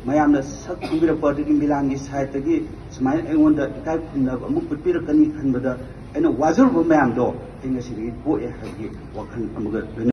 ꯃꯌꯥꯝꯅ ꯁꯛ ꯈꯪꯕꯤꯔꯛꯄ, ꯑꯗꯒꯤ ꯃꯤꯂꯥꯟꯒꯤ ꯁꯥꯏꯠꯇꯒꯤ ꯁꯨꯃꯥꯏꯅ ꯑꯩꯉꯣꯟꯗ ꯏꯀꯥꯏ ꯈꯨꯝꯅꯕ ꯑꯃꯨꯛ ꯎꯠꯄꯤꯔꯛꯀꯅꯤ ꯈꯟꯕꯗ ꯑꯩꯅ ꯋꯥꯖꯔꯨꯕ ꯃꯌꯥꯝꯗꯣ ꯑꯩ ꯉꯁꯤꯗꯒꯤ ꯀꯣꯛꯑꯦ ꯍꯥꯏꯕꯒꯤ ꯋꯥꯈꯜ ꯑꯃꯒ ꯂꯣꯏꯅꯅ